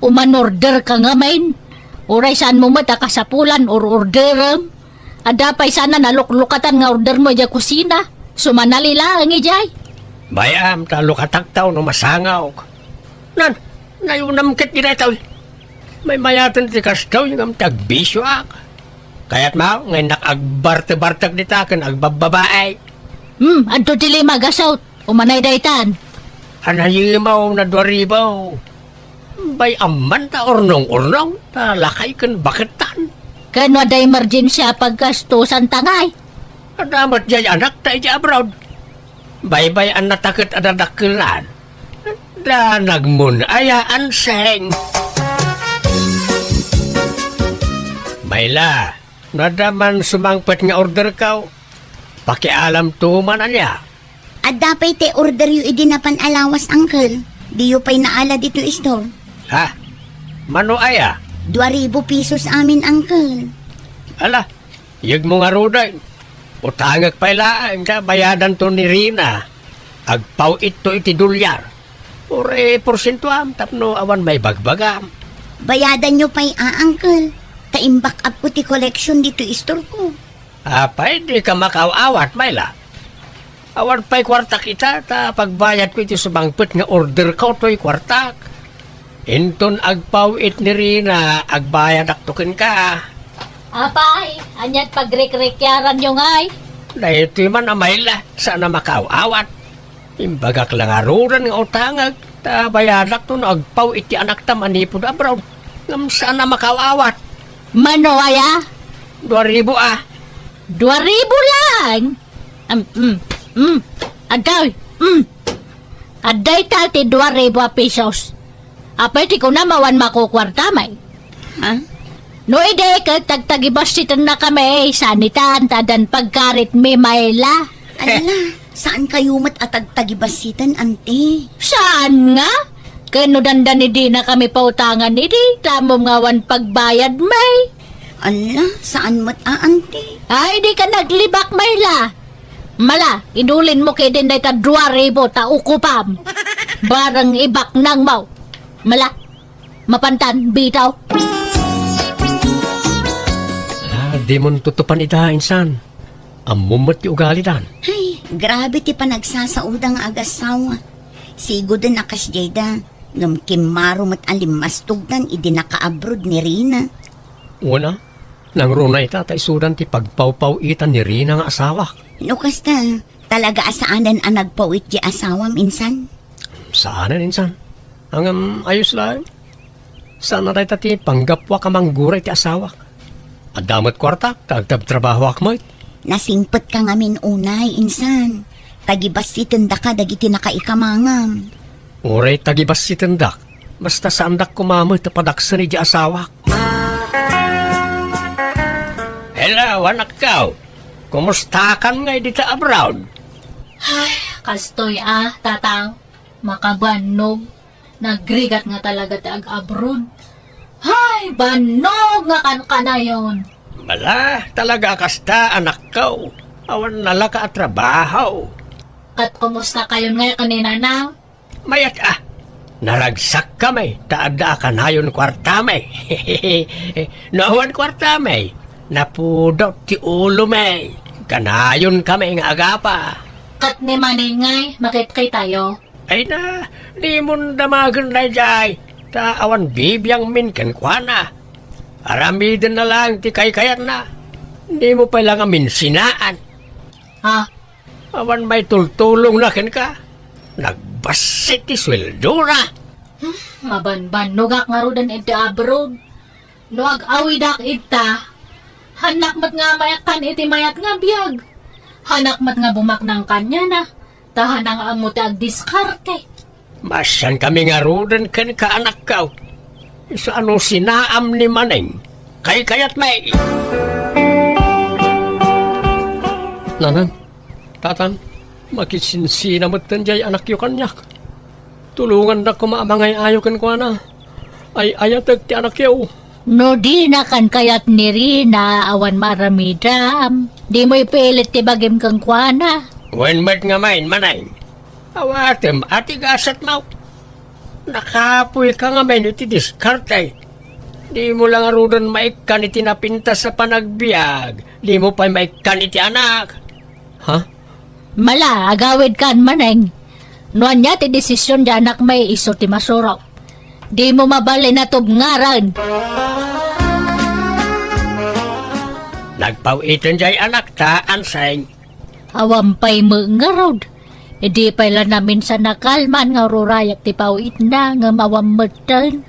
Umanorder ka ngamin. Uray saan mo met a kasapulan or orderem. Adda pay sana naluklukatan nga order mo idiay kusina. Sumanali laeng idiay. Bay-am ta lukatak ta no masangawk. Nan, nayunam ket daytoy. Maymayaten ti kastoy ngem ti agbisioak. Kayatmo nga innak agbartebartek dita ken agbabbabae? Hmm, adto ti lima a gasut. Umanay daytan. Anayimaw na dua ribu. Bay-am man ta urnong-urnong, ta lakay ken baketan. Ken no adda emergency a paggastusan ta ngay? Adda met diay anakta idiay abroad. Baybay-annata ket adda dakkelan. Da nagmun aya anseng. Mayla, no adda man sumangpet nga orderko, pakialamto man ania. Adda pay ti orderyo idi napan a lawas, uncle. Diyo pay naala ditoy store. Ha? Mano aya? Dua ribu pesos amin, uncle. Ala, yegmo ngaruden. Utangek pay laeng ta bayadanto ni Rina. Agpaw-itto iti dolyar. Uray porsientoam tapno awan maibagbagam. Bayadanyo pay a, uncle. Ta imback-upko ti collection ditoy istorko. Apay, dika makaaw-awat, Mayla? Awan pay kuartak ita, ta pagbayadko iti sumangpet nga orderko toy kuartak. Inton agpaw-it ni Rina, agbayadakto kenka. Apay, ania't pagrikrikyaranyo ngay? Daytoy man a Mayla, saan a makaaw-awat. Imbagak la ngaruden nga utangek, ta bayadakto no agpaw-it ti anakta manipud abroad. Ngem saan a makaaw-awat. Mano aya? Dua ribu a. Dua ribu laeng? Am, mm, mm. Adda, mm. Adda ita ti dua ribu a pesos. Apay ti kunam awan makukuarta, May? Ha? No idi ket tagtagibassitennakami, saan itan ta addan pagkaritmi, Mayla. Ala, saan kayo met a tagtagibassiten, anti? Saan nga? Ken no dandani dinakami pautangan idi, tamom nga awan pagbayad, May. Ala, saan met a, anti? Ay, di ka naglibak, Mayla. Mala, idulinmo kidin dayta dua ribu ta ukupam. Bareng ibaknangmo. Mala, mapantan, bitaw. Ah, dimon tutupan ida, insan. Ammom met ti ugalidan. Ay, grabe ti panagsasaoda nga agasawa. Sigoden a kasdiay da, ngem kimmaro met a limmastogdan idi nakaabroad ni Rina. Wen a, nangruna ita ta isudan ti pagpawpaw-itan ni Rina nga asawak. No kasta, talaga a saanen a nagpaw-it ti asawam, insan? Saanen, insan. Ngem ayos laeng. Saan a dayta ti panggapuak a mangguray ti asawak. Adda met kuartak, ta agtabtrabahoak met. Nasingpetka ngamin unay, insan. Tagibassitendaka dagiti nakaikamangam. Uray tagibassitendak, basta saandak koma met a padaksen idiay asawak. Hello, anakko. Kumustakan ngay dita abroad? Ay, kastoy a, tatang. Makabannog. Nagrigat nga talaga ti ag-abroad. Hay, bannog nga kankanayon! Bala, talaga a kasta, anakko. Awan nalaka a trabaho. Ket kumusta kayon ngay ken ni Nanang? Mayat a. Naragsak kami, ta adda a kanayon kuartami. No awan kuartami, napudot ti ulomi. Kanayon kami nga agapa. Ket ni Maneng ngay, makitkitayo? Ay na, dimon damagen daydiay, ta awan bibiangmin kenkuana. Aramidenna laeng ti kaykayatna. Dimo pay la ngamin sinaan. Ha? Awan maitultulongna kenka. Nagbassit ti sueldona. Hmm, mabanbannogak ngaruden iti abroad. No ag-awidak ita, hanak met nga maikkan iti mayat nga biag. Hanak met nga bumaknang kaniana, ta hanak nga ammo ti agdiskarte. Maasian kami ngaruden kenka, anakko. Isu a no sinaam ni Maneng, kaykayatmi. Nanang, Tatang, makisinsina metten diay anakyo kaniak. Tulongandak koma a mangay-ayo kenkuana. Ay-ayatek ti anakyo. No dina kankayat ni Rina, awan maaramidam. Dimo ipilit ti bagim kenkuana. Wen met ngamin, Maneng. Awatem a ti gasatmo. Nakapoyka ngamin iti diskarte. Dimo la ngaruden maikkan iti napintas a panagbiag. Dimo pay maikkan iti anak. Ha? Mala, agawidkan, Maneng. No ania ti desisyon ti anakmi, isu ti masurok. Dimo mabalin a tubngaran. Nagpaw-iten diay anakta, Anseng. Awan pay met ngarud. Idi pay la naminsan a kalman nga ururayak ti paw-itna, ngem awan metten.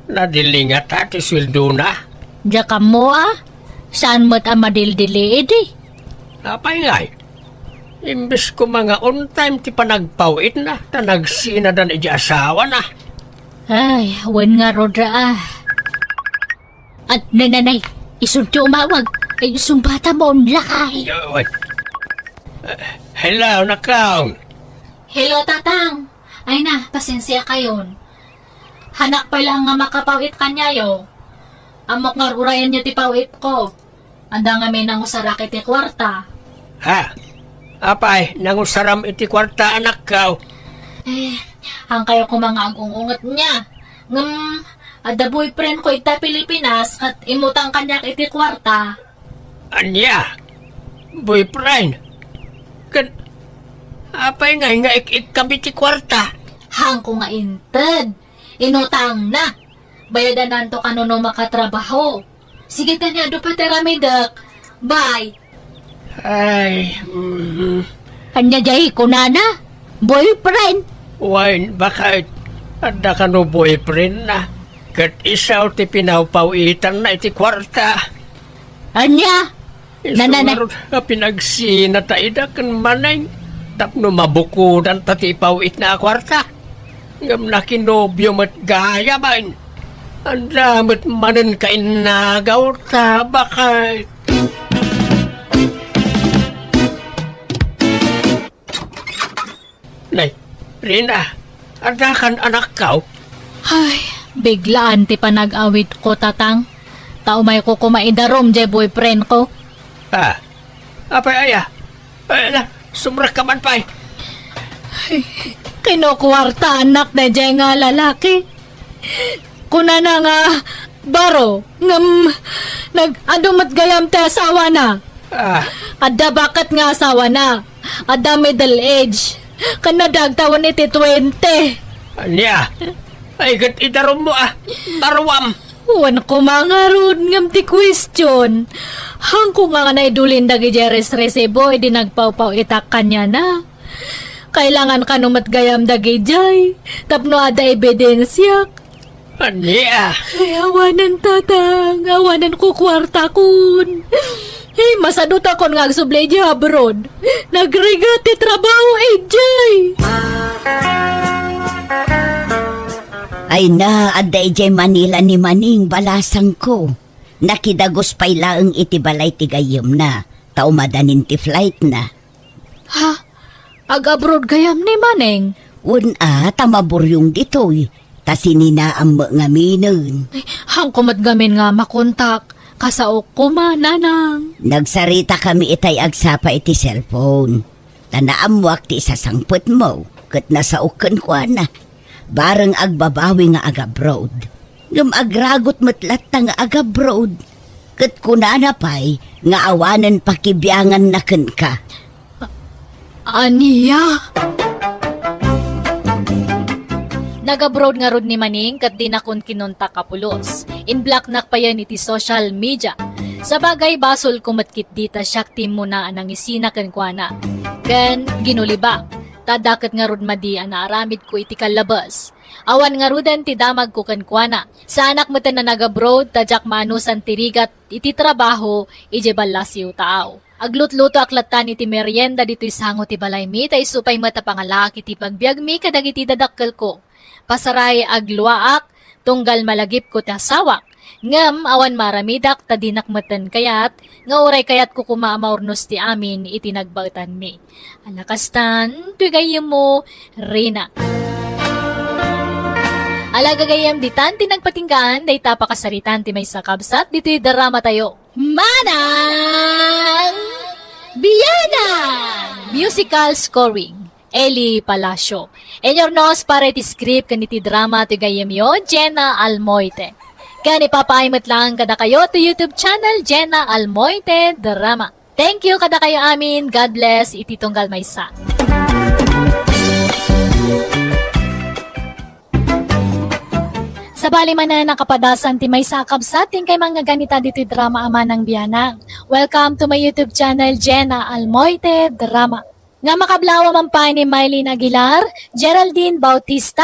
Nadili ngata ti sueldona? Diak ammo a. Saan met a madildili idi? Apay ngay? Imbes koma nga on time ti panagpaw-itna, ta nagsinadan idi asawana. Ay, wen ngarud a. At nananay, isunto umawag. Ay, sumbata mo, lakay. Yoy. Hello, Nakang. Hello, Tatang. Ay na, pasensia kayon. Hanak pay laeng nga makapaw-it kaniayo. Ammok nga urayanyo ti paw-itko. Adda ngamin nangusarak iti kuarta. Ha? Apay, nangusaram iti kuarta, anakko? Eh, haankayo koma nga agung-unget nia. Ngem, adda boyfriendko ita Pilipinas, ket immutang kaniak iti kuarta. Ania? Boyfriend? Ket, apay ngay nga ik-ikkam iti kuarta? Haanko nga inted. Inutangna. Bayadananto kano no makatrabaho. Sige, kaniado pay ti aramidek. Bye. Ay, mm. Ania diay kunana? Boyfriend? Wen, baket. Adda kano boyfriendna. Ket isu ti pinawpaw-itanna iti kuarta. Ania? Isu ngarud a pinagsina ta ida ken Maneng tapno mabukodanta ti ipaw-itna a kuarta. Ngem nakinobio met gayamen. Adda met manen kainnagaw ta bakay. Nay, Rina, adda kan anakkaw? Ay, biglaan ti panag-awidko, Tatang. Ta umayko koma idarum jay boyfriendko. Ah, apay aya? Ay, na, sumrekka man pay. Ay, kinukuartaanak dayjay nga lalaki. Kunana nga baro, ngem nag-adu met gayam ti asawana. Ah. Adda baket nga asawana. Adda middle age. Ken adda agtawen iti twenty. Ania? Ay, ket idarummo, ah. Baruam. Wen koma ngarud ngem ti question. Hanko nga naidulin dagiti resresibo idi nagpawpaw itak kaniana. Kailangan kano met gayam dagidiay tapno adda ebidensiak. Ania? Ay, awanen, Tatang. Awanen ko kuartakon. Ay, masadutakon nga agsubli idiay abroad. Nagrigat ti trabaho idiay. Ay na, adda idiay Manila ni Maning, balasangko. Nakidagus pay laeng iti balay ti gayyemna, ta umadanin ti flightna. Ha? Ag-abroad gayam ni Maneng? Wen a, ta maburyong ditoy, ta sininaam met ngaminen. Ay, hanko met ngamin nga makontak, kasaok koma, nanang. Nagsaritakami itay agsapa iti cellphone. Ta naammoak ti isasangpetmo, ket nasaok kenkuana. Bareng agbabawi nga agabroad. Ngem agragot met latta nga agabroad. Ket kunana pay nga awanen pakibianganna kenka. Ania? Nagabroad ngarud ni Maning ket dinakon kinontak a pulos. Inblocknak payen iti social media. Sabagay, basolko met ketdi ta siak ti immuna a nangisina kenkuana. Ken ginulibak. Ta adda ket ngarud madi a naaramidko iti kallabes. Awan ngaruden ti damagko kenkuana. Saanak metten a nagabroad ta diak maanusan ti rigat iti trabaho idiay ballasiw taaw. Aglutlutoak lattan iti merienda ditoy sango ti balaymi ta isu pay met a pangalaak iti pagbiagmi kadagiti dadakkelko. Pasaray agluaak, tunggal malagipko ti asawak. Ngem awan maaramidak ta dinak metten kayat nga uray kayatko koma a maurnos ti amin iti nagbaetanmi. Ala kastan, toy gayyemmo, Rina. Ala gagayyem, ditan ti nagpatinggaan, dayta pakasaritan ti maysa kabsat ditoy drama tayo. Manang Bianang! Musical scoring. Eli Palacio. Inurnos para iti script ken iti drama ti gayyemyo, Jenna Almoite. Ken ipapaay met laeng kadakayo ti YouTube channel, Jenna Almoite Drama. Thank you kadakayo amin. God bless iti tunggal maysa. Sabali manen a kapadasan ti maysa a kabsat ti inkay mangngegganita ditoy drama a Manang Bianang. Welcome to my YouTube channel, Jenna Almoite Drama. Nga makablawa man pay ni Mylene Aguilar, Geraldine Bautista,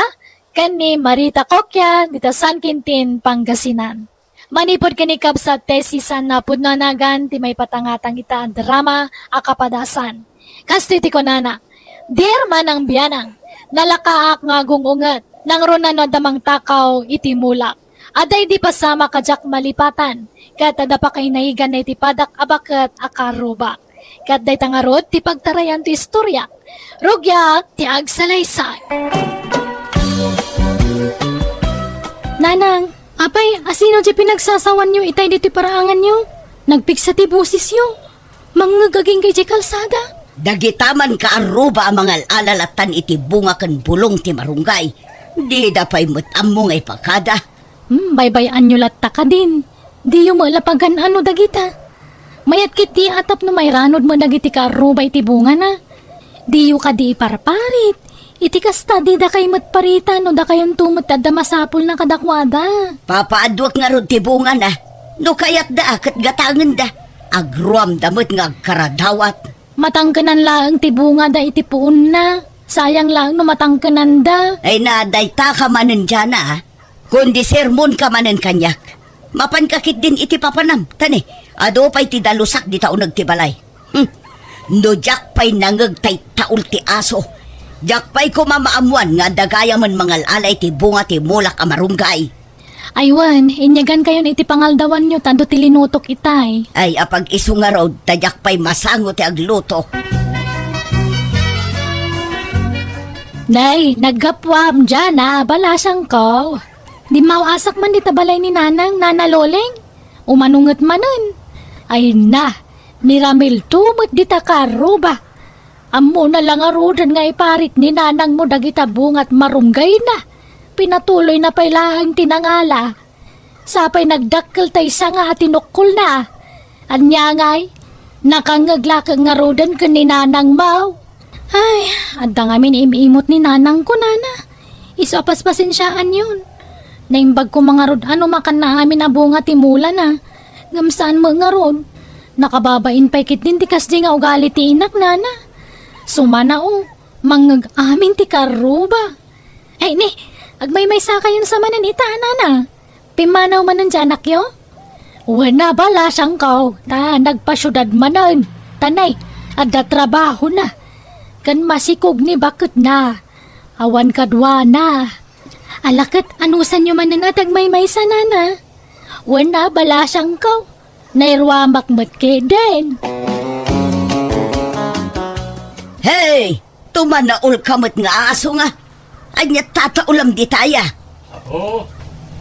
ken ni Marita Coquia dita San Quintin, Pangasinan. Manipud ken ni Kabsat Tessie San Napudno a nagan ti maipatangatang ita a drama a kapadasan. Kastoy ti kunana, "Dear Manang Bianang, nalakaak nga agung-unget, nangruna no adda mangtakaw iti mulak. Adda idi pasamak a diak malipatan, ket adda pakainaigana iti padak a baket a karrubak." Ket dayta ngarud ti pagtarayan ti istorya. Rugiak ti agsalaysay. Nanang, apay, asino ti pinagsasawanyo itay ditoy paraanganyo? Nagpigsa ti bosesyo. Mangngeg agingga idiay kalsada. Dagita man kaarruba a mangal-ala lattan iti bunga ken bulong ti marunggay. Dida pay met ammo nga ipakada. Hmm, baybay-anyo latta kadin. Diyo met la pagan-ano dagita. Mayat ketdi a tapno mairanod met dagiti kaarruba iti bungana. Diyo kadi iparparit. Iti kasta, didakay met parita no dakayonto met ti adda masapulna kadakuada. Papaaduek ngarud ti bungana. No kayatda a ket gatangenda. Agruamda met nga agkaradawat. Matangkenan laeng ti bungada iti puonna. Sayang laeng no matangkenanda. Ay na, dayta ka manen, Jana, a. Kundi sermonka manen kaniak. Mapanka ketdin iti papanam, ta ne, adu pay ti dalusak dita uneg ti balay. Hmm. No diak pay nangeg ta ittaul ti aso, Diak pay koma maammuan nga adda gayamen mangal-ala iti bunga ti mulak a marunggay. Ay wen, inyagankayon iti pangaldawanyo ta adu ti linutok itay. Ay, apag-isu ngarud, ta diak pay masango ti agluto. Nay, naggapuam, Jana, balasangko. Dimmaw-asak man dita balay ni Nanang, Nana Loleng? Umano nget manen? Ay na, ni Ramil met dita karuba. Ammona la ngaruden nga iparit ni nanangmo dagita bunga ti marunggayna. Pinatuloyna pay laeng ti nangala. Sapay nagdakkel tay sanga a tinukkolna. Ania ngay, nakangngeg la ket ngaruden ken ni nanangmo. Ay, adda ngamin im-imot ni nanangko, nana. Isu a paspasensiaanyon. Naimbag koma ngarud a no makanna amin a bunga ti mulana. Ngem saan met ngarud. Nakababain pay ketdin ti kasdi nga ugali ti inak, nana. Sumana, o, mangngeg amin ti karuba. Ay, ni, agmaymaysakayon sa manen ita, nana. Pimmanaw manen ti anakyo? Wen a, balasangko, ta nagpasiudad manen. Ta nay, adda trabahona. Ken masikog ni baketna. Awan kaduana. Ala ket, anusanyo manen a ti agmaymaysa, nana? Wen a, balasangko. Nairuamak met ketdin. Hey! Tumanaol ka met nga aso nga. Ania ti tataolam ditaya? Apo,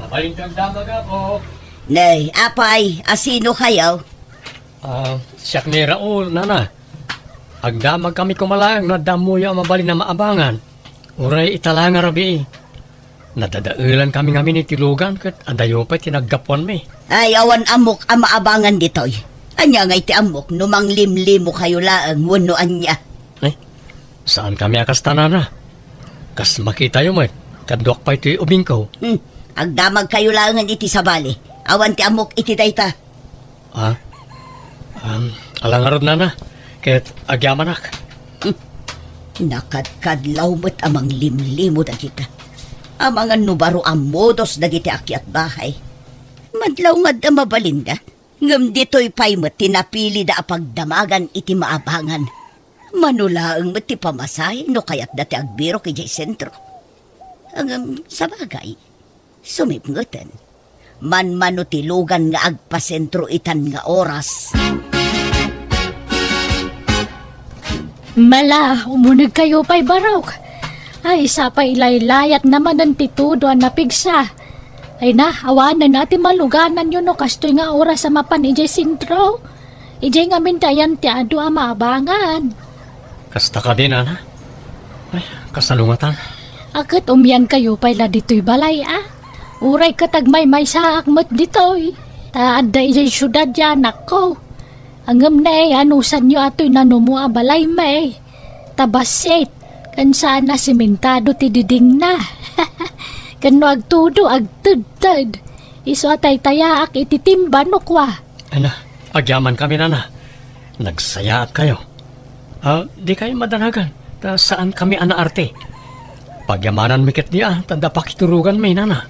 mabalin kang damag, Apo. Nay, apay, asino kayo? Ah, siak ni Raul, nana. Agdamag kami koma laeng no adda ammoyo a mabalin a maabangan. Uray ita la nga rabii. Nadadaelan kami ngamin iti lugan ket adayo pay ti naggapuanmi. Ay, awan ammok a maabangan ditoy. Ania ngay ti ammok no manglimlimo kayo laeng wenno ania? Ay, saan kami a kasta, nana. Kas makitayo met, kaduak pay toy ubingko. Hmm, agdamag kayo laengen iti sabali. Awan ti ammok iti dayta. Ah? Um, ala ngarud, nana, ket agyamanak. Hmm. Nakadkadlaw met a manglimlimo dagita. Amangan no baro a modos dagiti akiat bahay. Madlaw nga adda mabalinda, ngem ditoy pay met ti napilida a pagdamagan iti maabangan. Mano laeng met ti pamasahe no kayatda ti agbirok idiay sentro. Ngem, sabagay, sumipngeten. Manmano ti lugan nga agpasentro itan nga oras. Mala, umunegkayo pay barok. Ay, sapay ilaylayat na manen ti tudo a napigsa. Ay na, awanen a ti malugananyo no kastoy nga oras a mapan idiay sentro. Idiay ngamin ti ayan ti adu a maabangan. Kasta kadi, nana? Ay, kasano ngatan? A ket umiankayo pay la ditoy balay, a? Uray ket agmaymaysaak met ditoy. Ta adda idiay siudad ti anakko. Ngem ne, anusanyo a toy nanumo a balay met. Ta bassit, ken saan a simentado ti didingna. Ken no agtudo, agtedted. Isu a taytayaak iti timba no kua. Ana, agyaman kami, nana. Nagsayaat kayo. Ah, di kayo madanagan, ta saan kami a naarte. Pagyamanan mi ketdi a, ta adda pakiturogan mi, nana.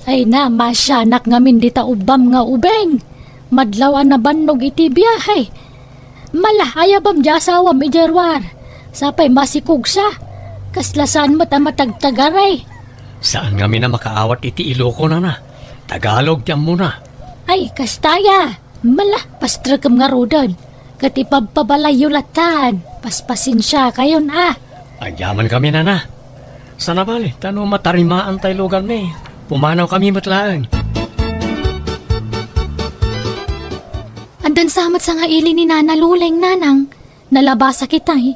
Ay na, masianak ngamin dita ubbam nga ubing. Madlaw a nabannog iti biahe. Mala, ayabam di asawam idiay ruar. Sapay masikogsa. Kasla saan met a matagtagari. Saan ngamin a makaawat iti Iloko, nana. Tagalog ti ammona. Ay, kastaya. Mala, pastrekem ngaruden. Ket ipabpabalayyo latan. Paspasensiakayon a. Agyaman kami, nana. Sana bali, ta no matarimaan tay luganmi, pumanaw kami met laeng. Addan sa met sangaili ni Nana Luleng, nanang. Nalabasa kitay.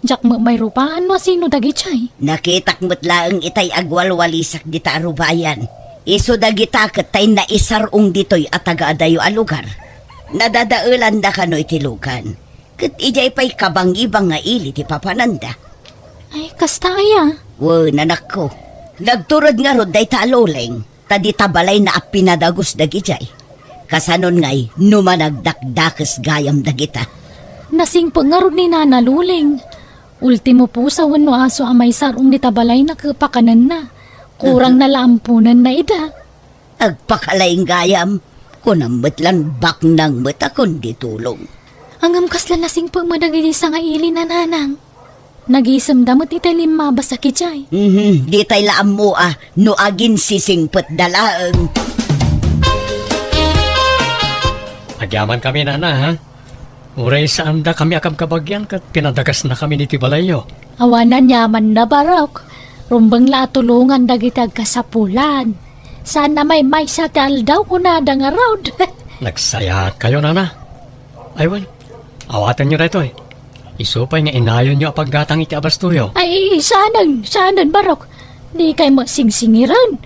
Diak met mairupaan no asino dagitay. Nakitak met laeng itay agwalwalisak dita a rubayan. Isu dagita ket tay naisar-ong ditoy a tagaadayo a lugar. Nadadaelanda kano iti lugan. Ket idiay pay kabangibang nga ili ti papananda. Ay, kasta aya? Wen, anakko. Nagtured ngarud dayta a Luleng. Ta dita balayna a pinadagus dagidiay. Kasanon ngay no managdakdakes gayam dagita? Nasingpet ngarud ni Nana Luleng. Ultimo pusa wenno aso a maisar-ong dita balayna ket pakanenna. Kurang na la amponenna ida. Agpakalaing gayam, kunam met lan baknang met a kundi tulong. Ngem kasla nasingpet met dagiti sangaili, nanang. Nagisemda met itay limmabas a kitiay. Mhm, ditay la ammo a no aginsisingpetda laeng. Agyaman kami, nana, ha? Uray saanda kami a kabkabagian ket pinadagasna kami ditoy balayyo. Awan aniamanna, Barok. Rumbeng la a tulongan dagiti agkasapulan. Saan a maymaysa ti aldaw, kunada ngarud. Nagsayaat kayo, nana. Ay, wen, awatenyo daytoy. Isu pay nga inayonyo a paggatang iti abastoyo. Ay, saanen, saanen, Barok. Dikay met singsingiren.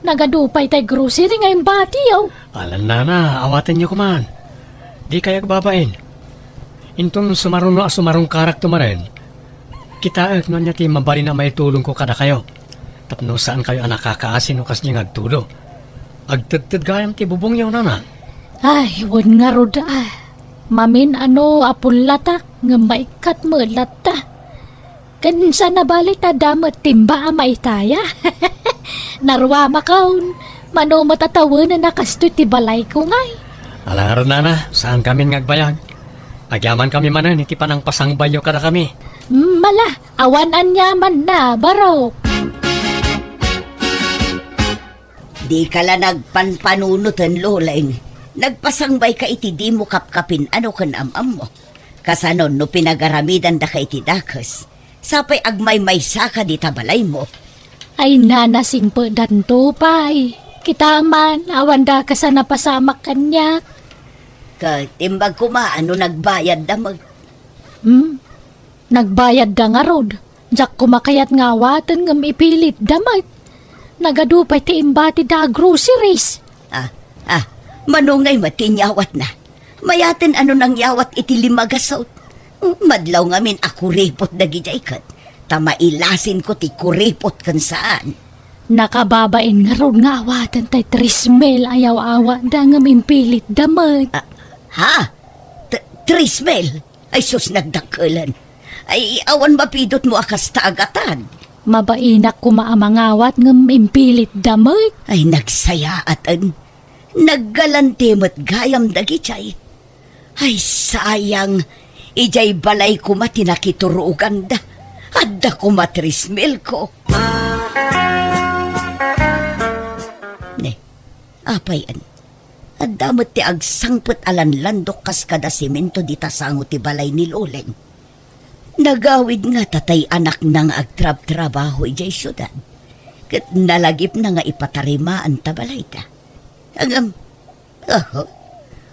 Nagadu pay tay grocery nga imbatiyo. Alan, nana, awatenyo koman. Dikay agbabain. Inton sumaruno a sumarungkarakto manen, kitaek no ania ti mabalin a maitulongko kadakayo. Tapno saankayo a nakakaasi no kasdiay nga agtudo. Agtedted gayam ti bubongyo, nana. Ay, wen ngarud, ah. Mamin-ano a pullatak, ngem maikkat met latta. Ken saan a bale ta adda met timba a maitaya. Naruamakon, mano met a tawenen a kastoy ti balayko ngay. Ala ngarud, nana, saankamin nga agbayag. Agyaman kami manen iti panangpasangbayyo kadakami. Mm, ala, awan aniamanna, Barok. Dika la nagpanpanunoten, Loleng. Nagpasangbayka iti dimo kapkapin-ano ken am-ammo. Kasanon no pinagaramidandaka iti dakes, sapay agmaymaysaka dita balaymo. Ay, nana, singpetdanto pay. Kita man, awan dakes a napasamak kaniak. Ket imbag koma no nagbayadda met. Hmm? Nagbayadda ngarud. Diak koma kayat nga awaten ngem ipilitda met. Nagadu pay ti imbatida a groceries. Ah, ah, mano ngay met ti inyawatna? Mayaten a no nangyawat iti lima gasut. Madlaw ngamin a kuripot dagidiay ket ta mailasinko ti kuripot ken saan. Nakababain ngarud nga awaten tay trismil a yaw-awatda ngem impilitda met. Ah, ha? T-, trismil? Ay sus, nagdakkelen. Ay, awan mapidutmo a kasta a gatad. Mabainak koma a mangawat ngem impilitda met. Ay, nagsayaaten. Naggalanti met gayam dagidiay. Ay, sayang. Idiay balay koma ti nakituroganda. Adda koma trismilko. Ne, apay, an-, adda met ti agsangpet a lanlandok kas kada semento dita sango ti balay ni Loleng. Nagawid ngata tay anakna nga agtrabtrabaho idiay siudad, ket nalagipna nga ipatarimaan ta balayda. Ngem, aha,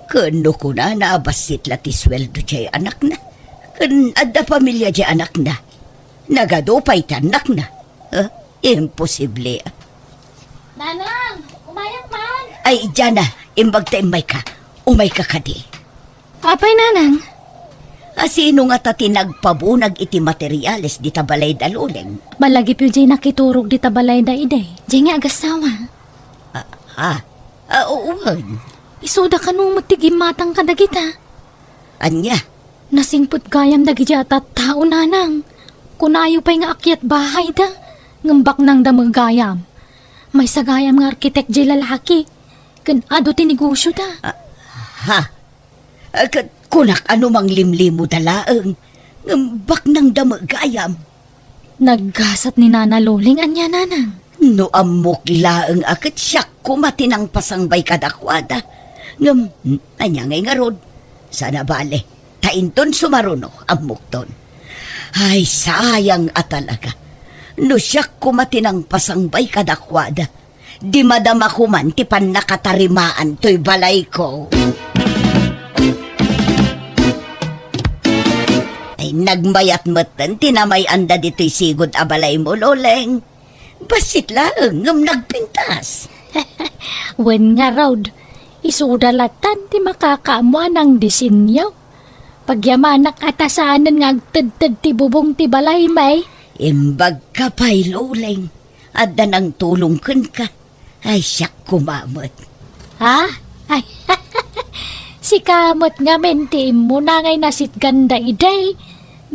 ken no kunana a bassit la ti sueldo diay anakna, ken adda familia diay anakna, nagadu pay ti annakna. Ah, imposible. Nanang, umayak man! Ay, Jana, imbag ta immayka. Umayka kadi. Apay, Nanang? A, sino ngata ti nagpabunag iti materiales dita balayda, Loleng? Malagipyo diay nakiturog dita balayda idi. Diay nga agasawa. Ah, ah, ah, oo, wen. Isuda kano met ti gimmatang kadagita? Ania? Nasingpet gayam dagiti a tattao, Nanang. Kunayo pay nga akyat bahayda, ngem baknangda met gayam. Maysa gayam nga arkitek diay lalaki, ken adu ti negosioda. Ah, ha? Ah, ket kunak a no manglimlimoda laeng, ngem baknangda met gayam. Naggasat ni Nana Loleng ania, Nanang? No ammok laeng a ket siak koma ti nangpasangbay kadakuada. Ngem, ania ngay ngarud? Saan a bale, ta inton sumaruno, ammokton. Ay, sayang a talaga. No siak koma ti nangpasangbay kadakuada, di madama koman ti pannakatarimaan toy balayko. Ay, nagmayat metten ti namay-anda ditoy sigud a balaymo, Loleng. Bassit laeng ngem nagpintas. Wen ngarud, isuda latan ti makakaammo a nangdisenyo. Pagyamanak a ta saanen nga agtedted ti bubong ti balay, may. Imbagka pay, Loleng. Adda nangtulong kenka. Ay, siak koma met. Ha? Ay, sika met ngamin ti immuna ngay nasitganda idi,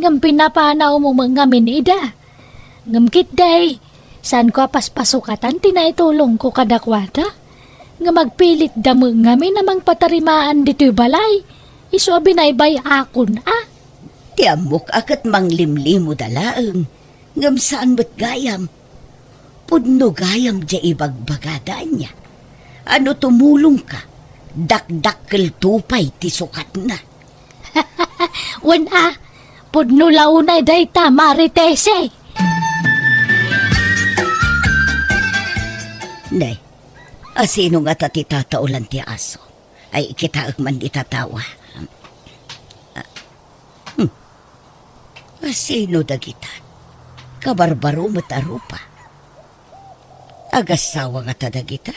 ngem pinapanawmo met ngamin ida. Ngem ketdi, saanko a paspasukatan ti naitulongko kadakuada, ngem agpilitda met ngamin a mangpatarimaan ditoy balay, isu a binaybay-akon a. Ti ammok a ket manglimlimuda laeng, ngem saan met gayam. Pudno gayam diay ibagbagada ania. A no tumulongka, dakdakkelto pay ti sukatna. Wen a, pudno la unay dayta, Mare Tessie. Ne, asino ngata ti tataolan ti aso? Ay, kitaek man dita tawa. Ah, hmm. Asino dagita? Kabarbaro met a rupa. Agassawa ngata dagita?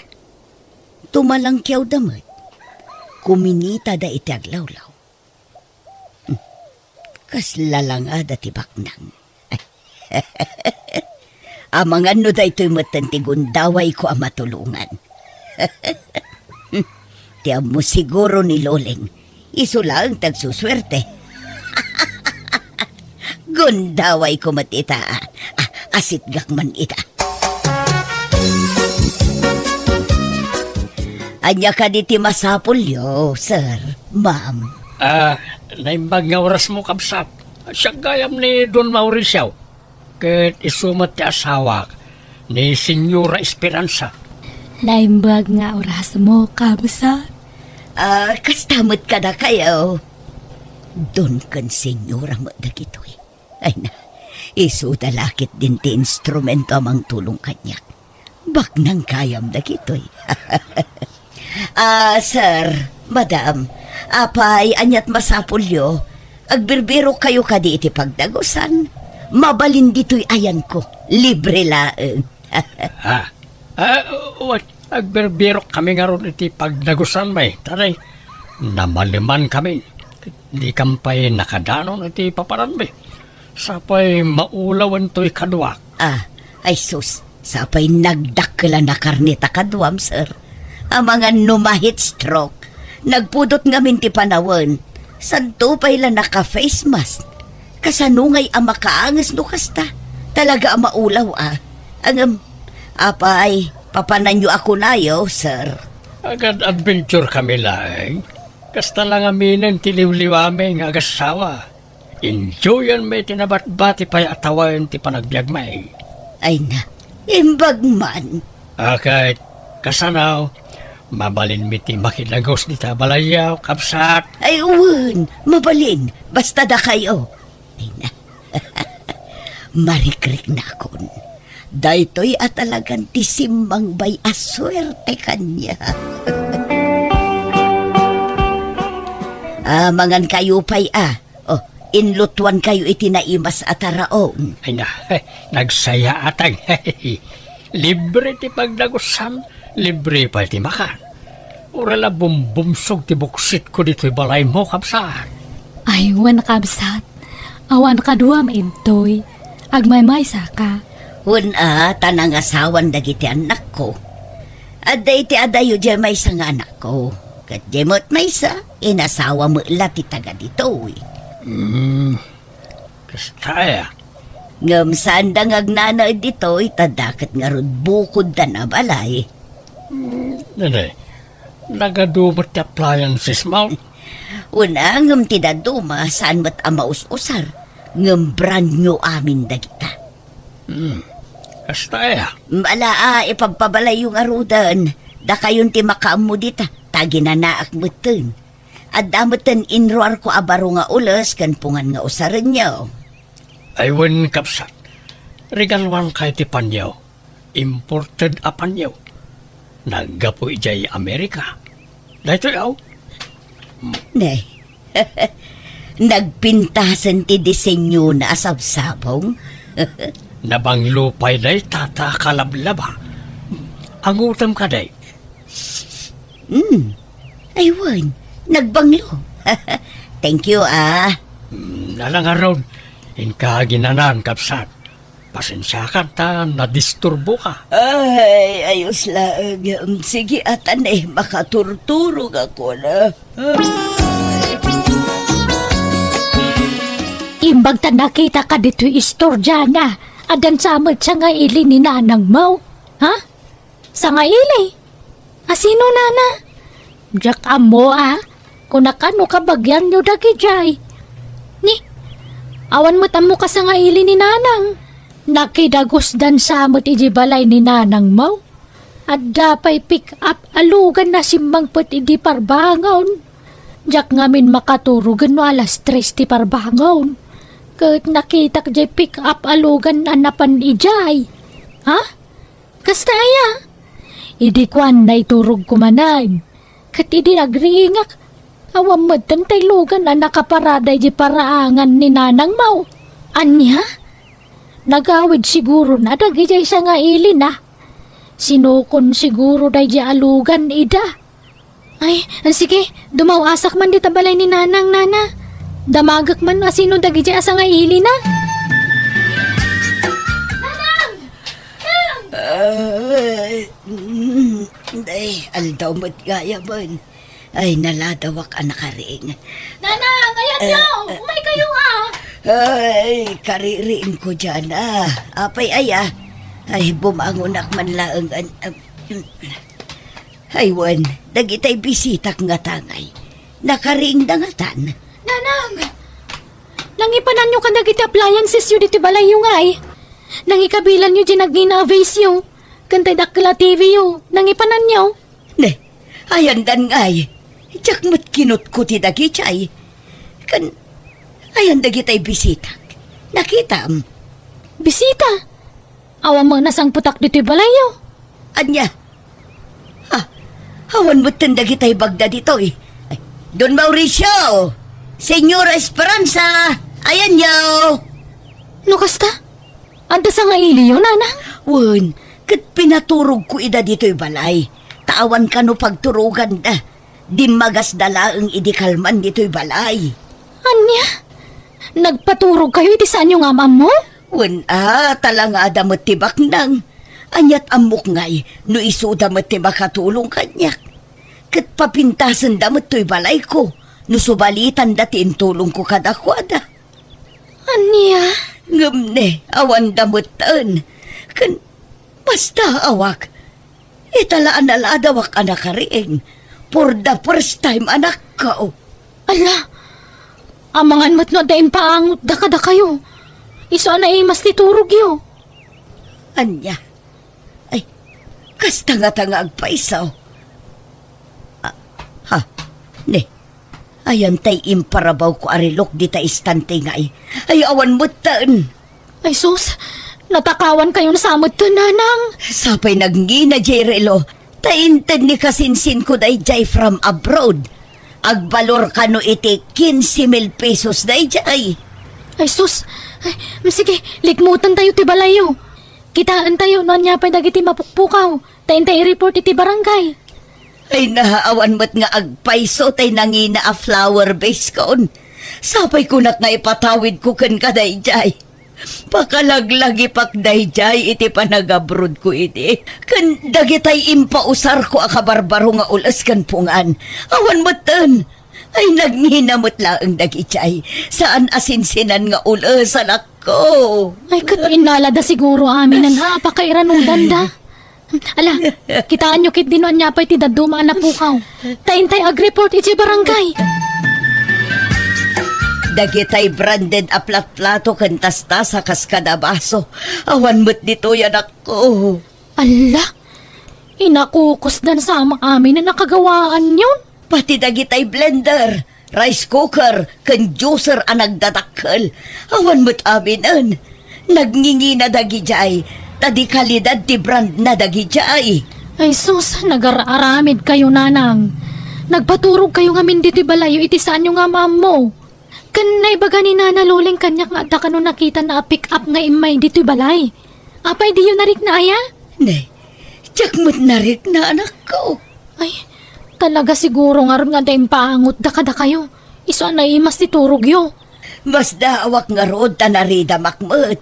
Tumalangkiawda met. Kuminitada iti aglawlaw. Hmm. Kasla langada ti baknang. Amangan no daytoy metten ti gundawayko a matulongan. Ti ammo siguro ni Loleng, isu laeng ti agsusuerte. Gundawayko met ita, a, a, asitgak man ita. Ania kadi ti masapulyo, sir, ma'am? Ah, naimbag nga orasmo, kabsat. Siak gayam ni Don Mauricio. Ket isu met ti asawak, ni Senyora Esperanza. Naimbag nga orasmo, kabsat. Ah, kasta met kadakayo. Don ken Senyora met dagitoy. Ay na, isuda la ketdin ti instrumento a mangtulong kaniak. Baknang gayam dagitoy. Ah, sir, madam, apay, aniat masapulyo? Agbirbirok kayo kadi iti pagdagusan? Mabalin ditoy ayanko. Libre laeng. Ah, ah, wen, agbirbirok kami ngarud iti pagdagusan, may. Taray, namaliman kami. Dikam pay nakadanon iti papananmi. Sapay maulawen toy kaduak. Ah, ay sus, sapay nagdakkel a nakarnita kaduam, sir. Amangan no ma-heat stroke. Nagpudot ngamin ti panawen. Santo pay la naka-face mask. Kasano ngay a makaanges no kasta? Talaga a maulaw, ah. Ngem, apay, papananyo a kunayo, sir? Agad-adventure kami laeng. Kasta la ngaminen ti liwliwami nga agassawa. Enjoyanmi ti nabatbati pay a tawen ti panagbiagmi. Ay na, imbag man. Akat, kasano, mabalinmi ti makidagus dita balayyo, kabsat? Ay, wen, mabalin, basta dakayo. Ay na, marikriknakon. Daytoy a talagan ti simmangbay a suerte kaniak. Ah, mangan kayo pay, ah. Oh, inlutuan kayo iti naimas a taraon. Ay na, nagsayaatag. Libre ti pagdagusan, libre pay ti makan. Uray la bumbumsog ti buksitko ditoy balaymo, kabsat. Ay, wen, kabsat. Awan kaduam intoy. Agmaymaysa ka. Wen a, ta nangasawan dagiti annakko. Adda iti adayo diay maysa nga anakko. Ket diay met maysa, inasawa met la ti taga ditoy. Hmm. Kasta aya? Ngem saanda nga agnanaed ditoy, ta dakket ngarud bukodda a balay. Hmm, nene, nagadu met ti appliances mo? Wen a, ngem ti dadduma, saan met a maus-usar. Ngem brand new amin dagita. Hmm, kasta aya? Ala a, ipabpabalayyo ngaruden. Dakayon ti makaammo dita, ta aginanaak metten. Adda metten inruarko a baro nga ules ken pungan nga usarenyo. Ay wen, kabsat, regaluankayo ti panyo. Imported a panyo. Naggapu idiay Amerika. Daytoy, aw. Ne. Nagpintasen ti disenyona a sabsabong. Nabanglo pay dayta ta kalablaba. Angutem kadi? Hmm. Ay, wen, nagbanglo. Thank you, ah. Hmm, ala ngarud, inka aginanan, kabsat. Pasensiakan ta nadisturboka. Ay, ayos laeng. Sige, ata ne, makaturturogakon. Imbag ta nakitaka ditoy istorya na, addan sa met sa nga ili ni nanangmo. Ha? Sangaili? Asino, nana? Diak ammo, a. Kunaka no kabagianyo dagidiay. Ni, Awan met ammok a sangaili ni Nanang. Nakidagusdan sa met idiay balay ni Nanangmo. Adda pay pick-up a lugan a simmangpet idi parbangon. Diak ngamin makaturogen no alas tres ti parbangon. Ket nakitak diay pick-up a lugan a napan idiay. Ha? Kasta aya? Idi kuan, naiturogko manen. Ket idi agriingak, awan metten tay lugan a nakaparada idiay paraangan ni Nanangmo. Ania? Nagawid sigurona dagidiay sangailina. Sinukon siguro daydiay a lugan ida. Ay, sige, dumaw-asak man dita balay ni Nanang, Nana. Damagek man no asino dagidiay a sangailina. Nanang! Nang! Ay, mm, ay, aldaw met gayam. Ay, naladawak a nakariing. Nanang, ayanyo! Eh, eh. Umaykayo, ah! Ay, kaririingko diay, ah. Apay aya? Ay, bumangonak man laeng, an-, am-, ay, wen, dagitay bisitak ngata ngay. Nakariingda ngatan. Nanang! Nangipananyo kadagiti appliancesyo ditoy balayyo ngay. Nangikabilanyo diay nagngina a vaseyo. Ken tay dakkel a T V yo. Nangipananyo. Ne, ayandan ngay. Diak met kinutko ti dagidiay. Ken, ayan dagitay bisitak. Nakitam? Bisita? Awan met nasangpetak ditoy balayyo. Ania? Ah, awan metten dagitay bagda ditoy. Ay, Don Mauricio! Señora Esperanza! Ayanyo! No kasta? Adda sangailiyo, Nanang? Wen, ket pinaturogko ida ditoy balay. Ta awan kano pagturoganda. Dimmagasda laeng idi kalman ditoy balay. Ania? Nagpaturogkayo iti saanyo nga am-ammo? Wen a, talangada met ti baknang. Aniat ammok ngay no isuda met ti makatulong kaniak. Ket papintasenda met toy balayko no subalitanda ti intulongko kadakuada. Ania? Ngem ne, awanda metten. Ken basta awak, ita la a naladawak a nakariing. For the first time, anakko. Ala, amangan met no adda impaangotda kadakayo. Isu a naimas ti turogyo. Ania? Ay, kasta ngata nga agpaiso. Ah, ha, ne, ayan tay imparabawko a relok dita istante ngay. Ay, awan metten. Ay sus, natakawankayon sa metten, Nanang. Sapay nagngina diay relo, ta inted ni kasinsinko daydiay from abroad. Agbalor kano iti quince mil pesos daydiay. Ay sus, ay, sige, likmutaentayo ti balayyo. Kitaentayo no ania pay dagiti mapukpukaw, ta intay i-report iti barangay. Ay, naawan met nga agpayso tay nangina a flower vase kon. Sapay kunak nga ipatawidko kenka daydiay. Pakalaglagipak daydiay iti panagabrodko idi. Ken dagitay impausarko a kabarbaro nga ul-es ken pungan. Awan metten. Ay, nagngina met laeng dagijay. Saan a sinsinan nga ul-es, anakko. Ay, ket innalada siguro aminen a pakairanudan da. Ala, kitaenyo ketdi no ania pay ti dadduma a napukaw. Ta intay agreport iti barangay. Dagitay branded a platplato ken tastasa kas kada baso. Awan met ditoy, anakko. Ala, inakukusdan sa amin a nakagawaanyon. Pati dagitay blender, rice cooker, ken juicer a nagdadakkel. Awan met aminen. Nagngingina dagijay, ta di kalidad ti brandna dagijay. Ay sus, nagar-aramidkayo, Nanang. Nagpaturogkayo ngamin ditoy balayyo iti saanyo nga am-ammo. Ken naibaga ni Nana Loleng kaniak nga adda kano nakitana a pick-up nga immay ditoy balay. Apay diyo narikna aya? Ne, diak met narikna, anakko. Ay, talaga siguro ngarud nga adda impaangotda kadakayo. Isu a naimas ti turogyo. Masdaawak ngarud ta naridamak met.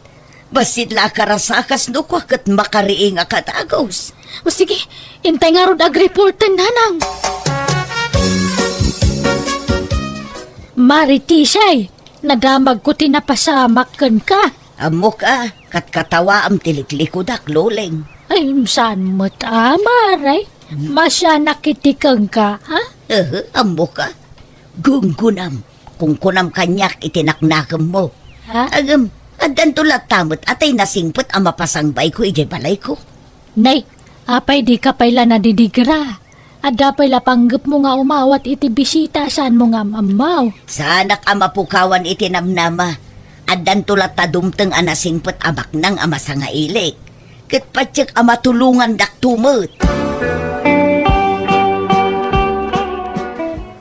Bassit la a karasakas no kua ket makariingak a dagus. O sige, intay ngarud agreporten, Nanang. Maritisay, nadamagko ti napasamak kenka. Ammok a, katkatawaam ti liklikudak, Loleng. Ay, saan met a, Mare? Hmm. Masianak iti kenka, ha? Ehe, ammok a. Gunggunam, kunkunam kaniak iti naknakemmo. Ah? Agem, addanto latta met a tay nasingpet a mapasangbayko idiay balayko. Nay, apay dika pay la nadidigra? Adda pay la panggepmo nga umawat iti bisita a saanmo nga am-ammo? Saanak a mapukawan iti namnama. Addanto latta dumteng a nasingpet a baknang a masangailik. Ket patiek a matulongandakto met.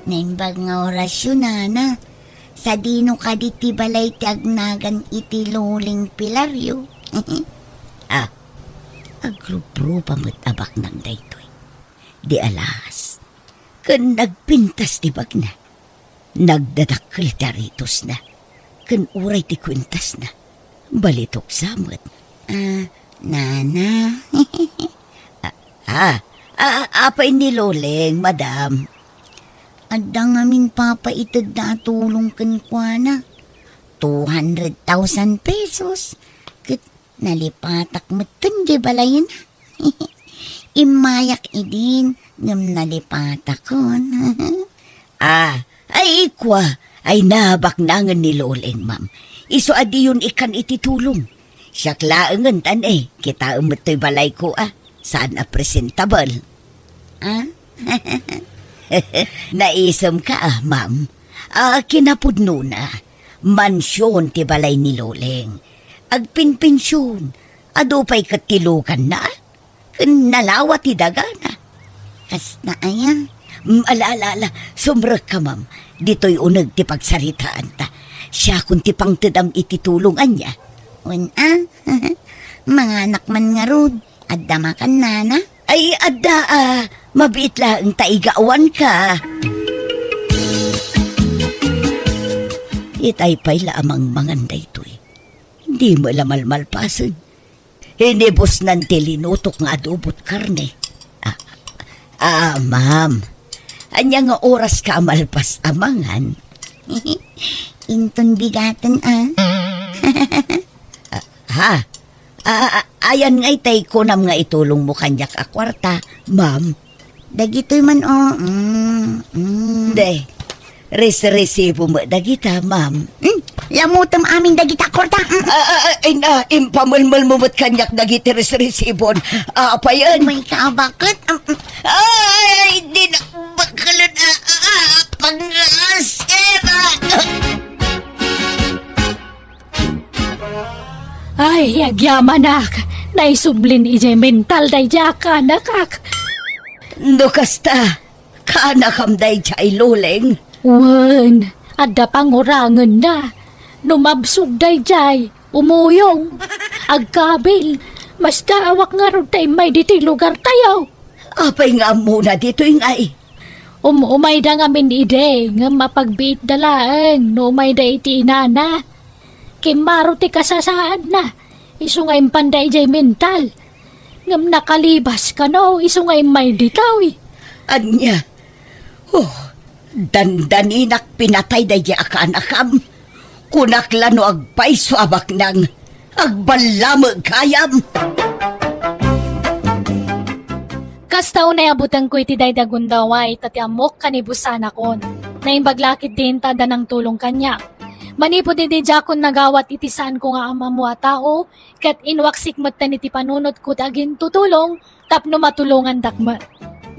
Naimbag nga orasyo, nana. Sadino kadi ti balay ti agnagan iti Loleng Pilario? Ah, agrubruba met a baknang daytoy. Di alas, ken nagpintas ti bagna. Nagdadakkel ti aritosna, ken uray ti kuentasna, balitok sa met. Ah, nana. Ah, ah, ah, apay ni Loleng, madam? Adda ngamin papaitedda a tulong kenkuana. Two hundred thousand pesos. Ket nalipatak met ken di balayna. Immayak idin, ngem nalipatakon. Ah, ay, kua, ay, nabaknangen ni Loleng, ma'am. Isu a diyon ikkan iti tulong. Siak laengen, tan, eh, kitaem met toy balayko, ah. Saan a presentable? Ah? Naisemka, ah, ma'am? Ah, kinapudnona, mansion ti balay ni Loleng. Agpinpension, adu pay ket ti luganna, ah. Ken nalawa ti dagana. Kasta aya? Mm, ala, ala, ala, sumrekka, ma'am. Ditoy uneg ti pagsaritaanta. Siakon ti pangtedam iti tulong ania. Wen a? Manganak man ngarud. Adda makan, nana? Ay, adda, ah. Mabiit laeng ta igawanka. Itay pay la a mangmangan daytoy. Di met la malmalpasen. Inibusnan ti linutok nga adobot karne. Ah, ah, ma'am. Ania nga oras ka a malpas a mangan? Inton bigaten, ah. Ah, ha? Ah, ah, ayan nga itay kunam nga itulongmo kaniak a kuarta, ma'am. Dagitoy man, oh. Mm, mm. De, res-resibo met dagita, ma'am. Hmm? Lamutem amin dagita, kuarta. Mm. Ah, ah, ah, in, ah, impamelmelmo met kaniak dagiti res-resibon. Ah, apayen? May kaabaket. Mm, mm. Ay, di na bakelen, ah, ah, ah, pangasira. Ay, agyamanak, naisublin idiay mental daydiay a kaanakak. No kasta, kaanakam daydiay, Loleng? Wen, adda pangurangenna. No mabsog daydiay, umuyong, agkabil, mastaawak ngarud ta immay ditoy lugartayo. Apay nga ammona ditoy ngay? Um-umayda ngamin idi, ngem mapagbiitda laeng no umayda iti inana. Kimmaro ti kasasaadna, isu nga impanda idiay mental. Ngem nakalibas kano, isu nga immay ditoy. Ania? Oh, dandaninak pinatay daydiay a kaanakam. Kunak la no agpayso a baknang, agballameg gayam. Kasta unay a butengko iti daydi a gundaway, ta ti ammok kanibusanakon. Naimbag la ketdin ta adda nangtulong kaniak. Manipud idi diakon nagawat iti saanko nga am-ammo a tao, ket inwaksik metten iti panunotko ti agintutulong tapno matulongandak met.